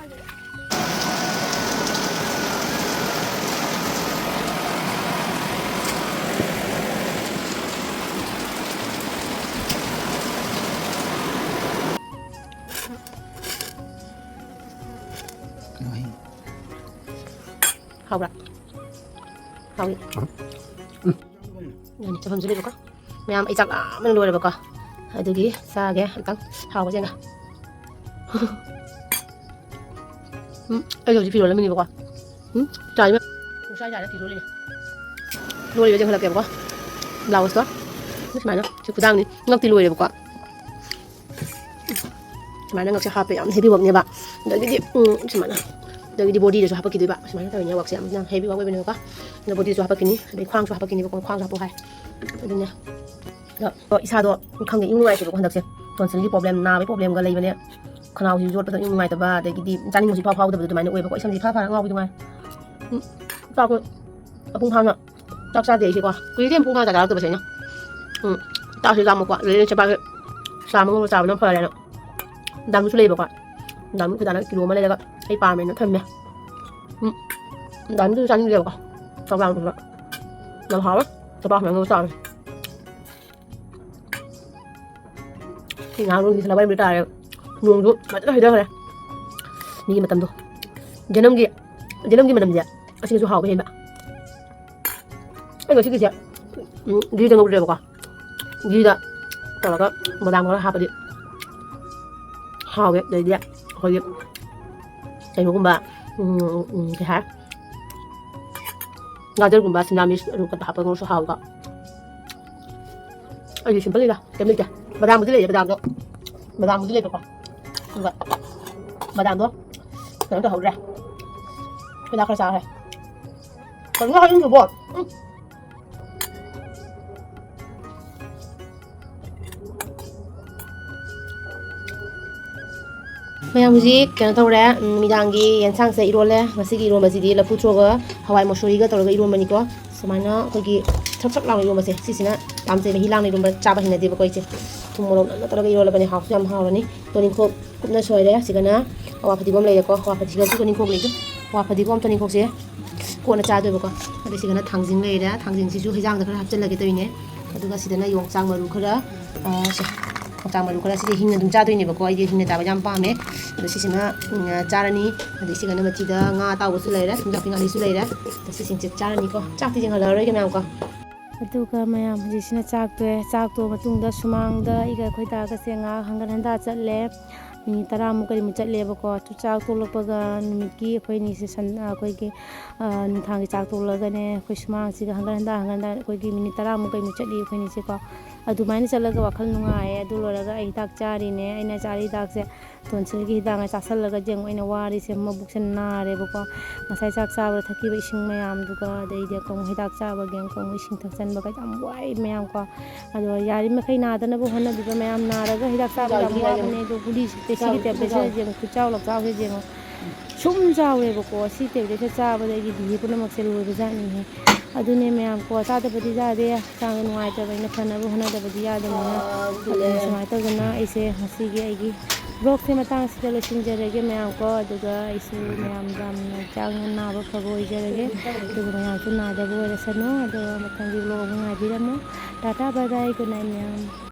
ꯍꯥꯎꯕ꯭ꯔꯥ? ꯍꯥꯎꯏ꯫ ꯎꯝ꯫ ꯎꯝ, ꯆꯐꯝꯁꯨ ꯂꯩꯕꯀꯣ꯫ ꯃꯌꯥꯝ, ꯑꯩ ꯆꯥꯛ ꯂꯥꯝꯕꯅ ꯂꯣꯏꯔꯦꯕꯀꯣ꯫ ꯑꯗꯨꯒꯤ ꯆꯥꯒꯦ ꯑꯝꯇꯪ꯫ ꯍꯥꯎꯕ꯭ꯔꯥ ꯌꯦꯡꯒꯦ꯫ ꯎꯝ, ꯑꯩ ꯍꯧꯖꯤꯛ ꯐꯤꯔꯣꯜ ꯑꯃꯅꯦꯕꯀꯣ꯫ ꯎꯝ, ꯆꯥꯔꯤꯕ꯫ ꯅꯨꯡꯁꯥ ꯁꯥꯔꯦ ꯐꯤꯔꯣꯜ ꯂꯩꯅꯤ꯫ ꯂꯣꯏꯔꯦ ꯌꯦꯡꯍꯜꯂꯛꯀꯦꯕꯀꯣ꯫ ꯕ꯭ꯂꯥꯎꯁꯇꯣ꯫ ꯁꯨꯃꯥꯏꯅ꯫ ꯁꯤ ꯈꯨꯗꯥꯡꯅꯤ꯫ ꯉꯛꯇꯤ ꯂꯣꯏꯔꯦꯕꯀꯣ꯫ ꯁꯨꯃꯥꯏꯅ ꯉꯛꯁꯦ ꯍꯥꯞꯄꯦ, ꯌꯥꯝ ꯍꯦꯕꯤ ꯋꯥꯛꯅꯦꯕ꯫ ꯑꯗꯒꯤꯗꯤ, ꯎꯝ, ꯁꯨꯃꯥꯏꯅ꯫ ꯑꯗꯒꯤꯗꯤ ꯕꯣꯗꯤꯗꯁꯨ ꯍꯥꯞꯄꯛꯈꯤꯗꯣꯏꯕ꯫ ꯁꯨꯃꯥꯏꯅ ꯇꯧꯔꯤꯅꯦ ꯋꯥꯛꯁꯦ, ꯌꯥꯝꯅ ꯍꯦꯕꯤ ꯋꯥꯛ ꯑꯣꯏꯕꯅꯦꯕꯀꯣ꯫ ꯑꯗ ꯕꯣꯗꯤꯁꯨ ꯍꯥꯄꯛꯈꯤꯅꯤ, ꯑꯗꯩ ꯈ꯭ꯋꯥꯡꯁꯨ ꯍꯥꯄꯛꯈꯤꯅꯤꯕꯀꯣ, ꯈ꯭ꯋꯥꯡꯁꯨ ꯍꯥꯞꯄꯨ ꯍꯥꯏ꯫ ꯑꯗꯨꯅꯦ꯫ ꯑꯗꯣ ꯏꯁꯥꯗꯣ ꯈꯪꯗꯦ, ꯏꯅꯨꯡ ꯅꯨꯡꯉꯥꯏꯇꯦꯕꯀꯣ ꯍꯟꯗꯛꯁꯦ꯫ ꯇꯣꯟꯁꯤꯜꯒꯤ ꯄ꯭ꯔꯣꯕ꯭ꯂꯦꯝ, ꯅꯥꯕꯒꯤ ꯄ꯭ꯔꯣꯕ꯭ꯂꯦꯝꯒ ꯂꯩꯕꯅꯦ꯫ ꯈꯅꯥꯎꯁꯤꯁꯨ ꯌꯣꯠꯄꯗ ꯏꯅꯨꯡ ꯅꯨꯡꯉꯥꯏꯇꯕ, ꯑꯗꯒꯤꯗꯤ ꯆꯥꯅꯤꯡꯕꯁꯨ ꯏꯐꯥꯎ ꯐꯥꯎꯗꯕꯗꯣ ꯑꯗꯨꯃꯥꯏꯅ ꯑꯣꯏꯕꯀꯣ꯫ ꯏꯁꯝꯁꯤ ꯏꯐꯥ ꯐꯥꯔ ꯉꯥꯎꯕꯤꯗꯣ ꯉꯥꯏ꯫ ꯎꯝ, ꯆꯥꯛꯇꯣ ꯃꯄꯨꯡ ꯐꯥꯅ ꯆꯥꯛ ꯆꯥꯗꯦ ꯑꯩꯁꯦꯀꯣ꯫ ꯀꯨꯏꯔꯦ ꯄꯨꯡ ꯐꯥꯅ ꯆꯥꯛ ꯆꯥꯔꯛꯇꯕꯁꯦ ꯑꯩꯅ꯫ ꯎꯝ, ꯆꯥꯛꯁꯤ ꯂꯥꯝꯃꯛꯄ꯫ ꯑꯗꯩ ꯆꯄꯥꯛꯁꯦ ꯆꯥ ꯃꯉꯧꯕ ꯆꯥꯕꯅ ꯐꯔꯦꯅ꯫ ꯗꯥꯝꯁꯨ ꯂꯩꯕꯀꯣ꯫ ꯗꯥꯝꯁꯨ ꯐꯖꯅ ꯀꯤꯂꯣ ꯑꯃ ꯂꯩꯔꯒ ꯑꯩ ꯄꯥꯝꯃꯦꯅ ꯊꯝꯃꯦ꯫ ꯎꯝ, ꯗꯥꯝꯁꯨ ꯆꯥꯅꯤꯡꯗꯦꯕꯀꯣ꯫ ꯆꯥꯛ ꯂꯥꯝꯃꯛꯄ꯫ ꯌꯥꯝ ꯍꯥꯎꯋꯦ꯫ ꯆꯄꯥꯛ ꯃꯌꯥꯝ ꯆꯥꯔꯦ꯫ ꯁꯤ ꯉꯥꯏꯍꯥꯛ ꯅꯨꯡꯊꯤꯜ ꯁꯜꯂꯛꯄ ꯇꯥꯔꯦ꯫ ꯅꯣꯡꯁꯨ ꯐꯖꯅ ꯍꯩꯊꯈ꯭ꯔꯦ꯫ ꯃꯤꯒꯤ ꯃꯇꯝꯗꯣ꯫ ꯖꯅꯝꯒꯤ, ꯖꯅꯝꯒꯤ ꯃꯅꯝꯁꯦ ꯑꯁꯤꯅꯁꯨ ꯍꯥꯎꯕ ꯍꯦꯟꯕ꯫ ꯑꯩ ꯉꯁꯤꯒꯤꯁꯦ, ꯎꯝ, ꯘꯤꯗ ꯉꯧꯔꯦꯕꯀꯣ꯫ ꯘꯤꯗ ꯇꯧꯔꯒ ꯕꯗꯥꯝ ꯈꯔ ꯍꯥꯞꯄꯗꯤ ꯍꯥꯎꯋꯦ꯫ ꯑꯗꯩꯗꯤ ꯑꯩꯈꯣꯏꯒꯤ ꯀꯩꯅꯣꯒꯨꯝꯕ, ꯎꯝ, ꯎꯝ, ꯀꯩ ꯍꯥꯏ? ꯒꯥꯖꯔꯒꯨꯝꯕ, ꯁꯤꯝꯂꯥ ꯃꯤꯔꯆ, ꯑꯂꯨ ꯀꯠꯇ ꯍꯥꯞꯄꯒ ꯉꯧꯔꯁꯨ ꯍꯥꯎꯕ꯫ ꯑꯩꯗꯤ ꯁꯤꯝꯄꯜꯅꯤꯗ, ꯀꯩꯝ ꯂꯩꯇꯦ꯫ ꯕꯗꯥꯝꯕꯨꯗꯤ ꯂꯩꯌꯦ, ꯕꯗꯥꯝꯗꯣ꯫ ꯕꯗꯥꯝꯕꯨꯗꯤ ꯂꯩꯕꯀꯣ꯫ ꯑꯗꯨꯒ ꯕꯗꯥꯝꯗꯣ ꯀꯩꯅꯣ ꯇꯧꯍꯧꯗ꯭ꯔꯦ꯫ ꯍꯤꯗꯥꯛ ꯈꯔ ꯆꯥꯈ꯭ꯔꯦ꯫ ꯀꯩꯅꯣ ꯍꯥꯏꯅꯤꯡꯗ꯭ꯔꯕꯣ? ꯎꯝ꯫ ꯃꯌꯥꯝ ꯍꯧꯖꯤꯛ ꯀꯩꯅꯣ ꯇꯧꯔꯦ, ꯎꯝ, ꯅꯨꯃꯤꯗꯥꯡꯒꯤ ꯌꯦꯟꯁꯥꯡꯁꯦ ꯏꯔꯣꯜꯂꯦ꯫ ꯉꯁꯤꯒꯤ ꯏꯔꯣꯟꯕꯁꯤꯗꯤ ꯂꯐꯨ ꯊ꯭ꯔꯣꯒ ꯍꯋꯥꯏ ꯃꯁꯣꯔꯤꯒ ꯇꯧꯔꯒ ꯏꯔꯣꯟꯕꯅꯤꯀꯣ꯫ ꯁꯨꯃꯥꯏꯅ ꯑꯩꯈꯣꯏꯒꯤ ꯊ꯭ꯔꯞ ꯊ꯭ꯔꯞ ꯂꯥꯎꯅ ꯏꯔꯣꯟꯕꯁꯦ, ꯁꯤꯁꯤꯅ ꯄꯥꯝꯖꯩ꯫ ꯃꯍꯤ ꯂꯥꯡꯅ ꯏꯔꯣꯟꯕ ꯆꯥꯕ ꯍꯩꯅꯗꯦꯕꯀꯣ ꯑꯩꯁꯦ꯫ ꯊꯨꯝ ꯃꯣꯔꯣꯛ ꯅꯝꯅ ꯇꯧꯔꯒ ꯏꯔꯣꯜꯂꯕꯅꯦ, ꯍꯥꯎꯁꯨ ꯌꯥꯝ ꯍꯥꯎꯔꯅꯤ꯫ ꯇꯣꯅꯤꯡꯈꯣꯛ ꯀꯨꯞꯅ ꯁꯣꯏꯔꯦ꯫ ꯁꯤꯒꯅ ꯑꯋꯥ ꯐꯗꯤꯒꯣꯝ ꯂꯩꯔꯦꯀꯣ꯫ ꯑꯋꯥ ꯐꯗꯤꯒꯣꯝꯁꯨ ꯇꯣꯅꯤꯡꯈꯣꯛ ꯂꯩꯗꯣ꯫ ꯑꯋꯥ ꯐꯗꯤꯒꯣꯝ ꯇꯣꯅꯤꯡꯈꯣꯛꯁꯦ ꯀꯣꯟꯅ ꯆꯥꯗꯣꯏꯕꯀꯣ꯫ ꯑꯗꯩ ꯁꯤꯒꯅ ꯊꯥꯡꯖꯤꯡ ꯂꯩꯔꯦ꯫ ꯊꯥꯡꯖꯤꯡꯁꯤꯁꯨ ꯍꯩꯖꯥꯡꯗ ꯈꯔ ꯍꯥꯞꯆꯤꯜꯂꯒꯦ ꯇꯧꯔꯤꯅꯦ꯫ ꯑꯗꯨꯒ ꯁꯤꯗꯅ ꯌꯣꯡꯆꯥꯛ ꯃꯔꯨ ꯈꯔ, ꯑ, ꯁꯦ, ꯌꯣꯡꯆꯥꯛ ꯃꯔꯨ ꯈꯔ꯫ ꯁꯤꯁꯦ ꯍꯤꯡꯅ ꯑꯗꯨꯝ ꯆꯥꯗꯣꯏꯅꯦꯕꯀꯣ꯫ ꯑꯩꯗꯤ ꯍꯤꯡꯅ ꯆꯥꯕ ꯌꯥꯝ ꯄꯥꯝꯃꯦ꯫ ꯑꯗꯣ ꯁꯤꯁꯤꯃ, ꯎꯝ, ꯆꯥꯔꯅꯤ꯫ ꯑꯗꯩ ꯁꯤꯒꯅ ꯃꯆꯤꯗ ꯉꯥ ꯑꯇꯥꯎꯕꯁꯨ ꯂꯩꯔꯦ, ꯊꯨꯝꯖꯥꯛꯄꯤ ꯉꯥꯔꯤꯁꯨ ꯂꯩꯔꯦ꯫ ꯑꯗꯣ ꯁꯤꯁꯤꯡꯁꯦ ꯆꯥꯔꯅꯤꯀꯣ꯫ ꯆꯥꯛꯇꯤ ꯌꯦꯡꯍꯜꯂꯔꯣꯏꯒꯦ ꯃꯌꯥꯝ ꯀꯣ꯫ ꯑꯗꯨꯒ ꯃꯌꯥꯝ ꯍꯧꯖꯤꯛꯁꯤꯅ ꯆꯥꯛ ꯇꯣꯛꯑꯦ꯫ ꯆꯥꯛ ꯇꯣꯛꯑ ꯃꯇꯨꯡꯗ ꯁꯨꯃꯥꯡꯗ ꯑꯩꯒ ꯑꯩꯈꯣꯏ ꯗꯥꯒꯁꯦ ꯉꯥꯏꯍꯥꯛ ꯍꯪꯒꯠ ꯍꯟꯗꯥ ꯆꯠꯂꯦ꯫ ꯃꯤꯅꯤꯠ ꯇꯔꯥꯃꯨꯛ ꯀꯔꯤꯃꯨꯛ ꯆꯠꯂꯦꯕꯀꯣ꯫ ꯑꯗꯨ ꯆꯥꯛ ꯇꯣꯛꯂꯛꯄꯒ ꯅꯨꯃꯤꯠꯀꯤ ꯑꯩꯈꯣꯏ ꯑꯅꯤꯁꯦ ꯁꯟ-, ꯑꯩꯈꯣꯏꯒꯤ, ꯑ, ꯅꯨꯡꯗꯥꯡꯒꯤ ꯆꯥꯛ ꯇꯣꯛꯂꯒꯅꯦ, ꯑꯩꯈꯣꯏ ꯁꯨꯃꯥꯡꯁꯤꯒ ꯍꯪꯒꯠ ꯍꯟꯗꯥ, ꯍꯪꯒꯠ ꯍꯟꯗꯥ ꯑꯩꯈꯣꯏꯒꯤ ꯃꯤꯅꯤꯠ ꯇꯔꯥꯃꯨꯛ ꯀꯔꯤꯃꯨꯛ ꯆꯠꯂꯤ ꯑꯩꯈꯣꯏ ꯑꯅꯤꯁꯦꯀꯣ꯫ ꯑꯗꯨꯃꯥꯏꯅ ꯆꯠꯂꯒ ꯋꯥꯈꯜ ꯅꯨꯡꯉꯥꯏꯌꯦ꯫ ꯑꯗꯨ ꯂꯣꯏꯔꯒ ꯑꯩ ꯍꯤꯗꯥꯛ ꯆꯥꯔꯤꯅꯦ꯫ ꯑꯩꯅ ꯆꯥꯔꯤ ꯍꯤꯗꯥꯛꯁꯦ ꯇꯣꯟꯁꯤꯜꯒꯤ ꯍꯤꯗꯥꯛ ꯉꯥꯏ ꯆꯥꯁꯜꯂꯒ ꯌꯦꯡꯉꯣ, ꯑꯩꯅ ꯋꯥꯔꯤꯁꯦ, ꯃꯕꯨꯛꯁꯦ ꯅꯥꯔꯦꯕꯀꯣ꯫ ꯉꯁꯥꯏ ꯆꯥꯛ ꯆꯥꯕꯗ ꯊꯛꯈꯤꯕ ꯏꯁꯤꯡ ꯃꯌꯥꯝꯗꯨꯒ, ꯑꯗꯩꯗꯤ ꯑꯀꯪꯕ ꯍꯤꯗꯥꯛ ꯆꯥꯕꯒꯤ ꯑꯀꯪꯕ ꯏꯁꯤꯡ ꯊꯛꯆꯟꯕꯒ ꯌꯥꯝ ꯋꯥꯏ ꯃꯌꯥꯝ ꯀꯣ꯫ ꯑꯗꯣ ꯌꯥꯔꯤꯃꯈꯩ ꯅꯥꯗꯅꯕ ꯍꯣꯠꯅꯕꯤꯕ ꯃꯌꯥꯝ, ꯅꯥꯔꯒ ꯍꯤꯗꯥꯛ ꯆꯥꯕ ꯌꯥꯝ ꯋꯥꯕꯅꯦ꯫ ꯑꯗꯣ ꯒꯨꯂꯤꯁꯦ, ꯁꯤꯒꯤ ꯇꯦꯕ꯭ꯂꯦꯠꯁꯦ ꯌꯦꯡꯉꯣ, ꯈꯨꯆꯥꯎ ꯂꯛꯆꯥꯎꯁꯦ ꯌꯦꯡꯉꯣ꯫ ꯁꯨꯝ ꯆꯥꯎꯔꯦꯕꯀꯣ꯫ ꯁꯤ ꯇꯦꯕ꯭ꯂꯦꯠꯁꯦ ꯆꯥꯕꯗꯒꯤ ꯕꯤ ꯄꯤ ꯄꯨꯝꯅꯃꯛꯁꯦ ꯂꯣꯏꯕꯖꯥꯠꯅꯤꯍꯦ꯫ ꯑꯗꯨꯅꯦ ꯃꯌꯥꯝ ꯀꯣ, ꯆꯥꯗꯕꯗꯤ ꯌꯥꯗꯦ, ꯍꯛꯆꯥꯡꯗꯣ ꯅꯨꯡꯉꯥꯏꯇꯕꯅꯤꯅ ꯐꯅꯕ ꯍꯣꯠꯅꯗꯕꯗꯤ ꯌꯥꯗꯕꯅꯤꯅ꯫ ꯑꯗꯨꯅ ꯁꯨꯃꯥꯏꯅ ꯇꯧꯗꯅ ꯑꯩꯁꯦ ꯉꯁꯤꯒꯤ ꯑꯩꯒꯤ ꯕ꯭ꯂꯣꯛꯁꯦ ꯃꯇꯥꯡꯁꯤꯗ ꯂꯣꯏꯁꯤꯟꯖꯔꯒꯦ ꯃꯌꯥꯝ ꯀꯣ꯫ ꯑꯗꯨꯒ ꯑꯩꯁꯨ ꯃꯌꯥꯝ ꯌꯥꯝꯅ ꯍꯛꯆꯥꯡ ꯅꯥꯕ ꯐꯕ ꯑꯣꯏꯖꯔꯒꯦ꯫ ꯑꯗꯨꯒ ꯃꯌꯥꯝꯁꯨ ꯅꯥꯗꯕ ꯑꯣꯏꯔꯁꯅꯨ꯫ ꯑꯗꯣ ꯃꯊꯪꯒꯤ ꯕ꯭ꯂꯣꯛ ꯑꯃꯨꯛ ꯉꯥꯏꯕꯤꯔꯝꯃꯨ꯫ ꯇꯥꯇꯥ, ꯕꯥꯏ ꯕꯥꯏ, ꯒꯨꯗ ꯅꯥꯏꯠ ꯃꯌꯥꯝ꯫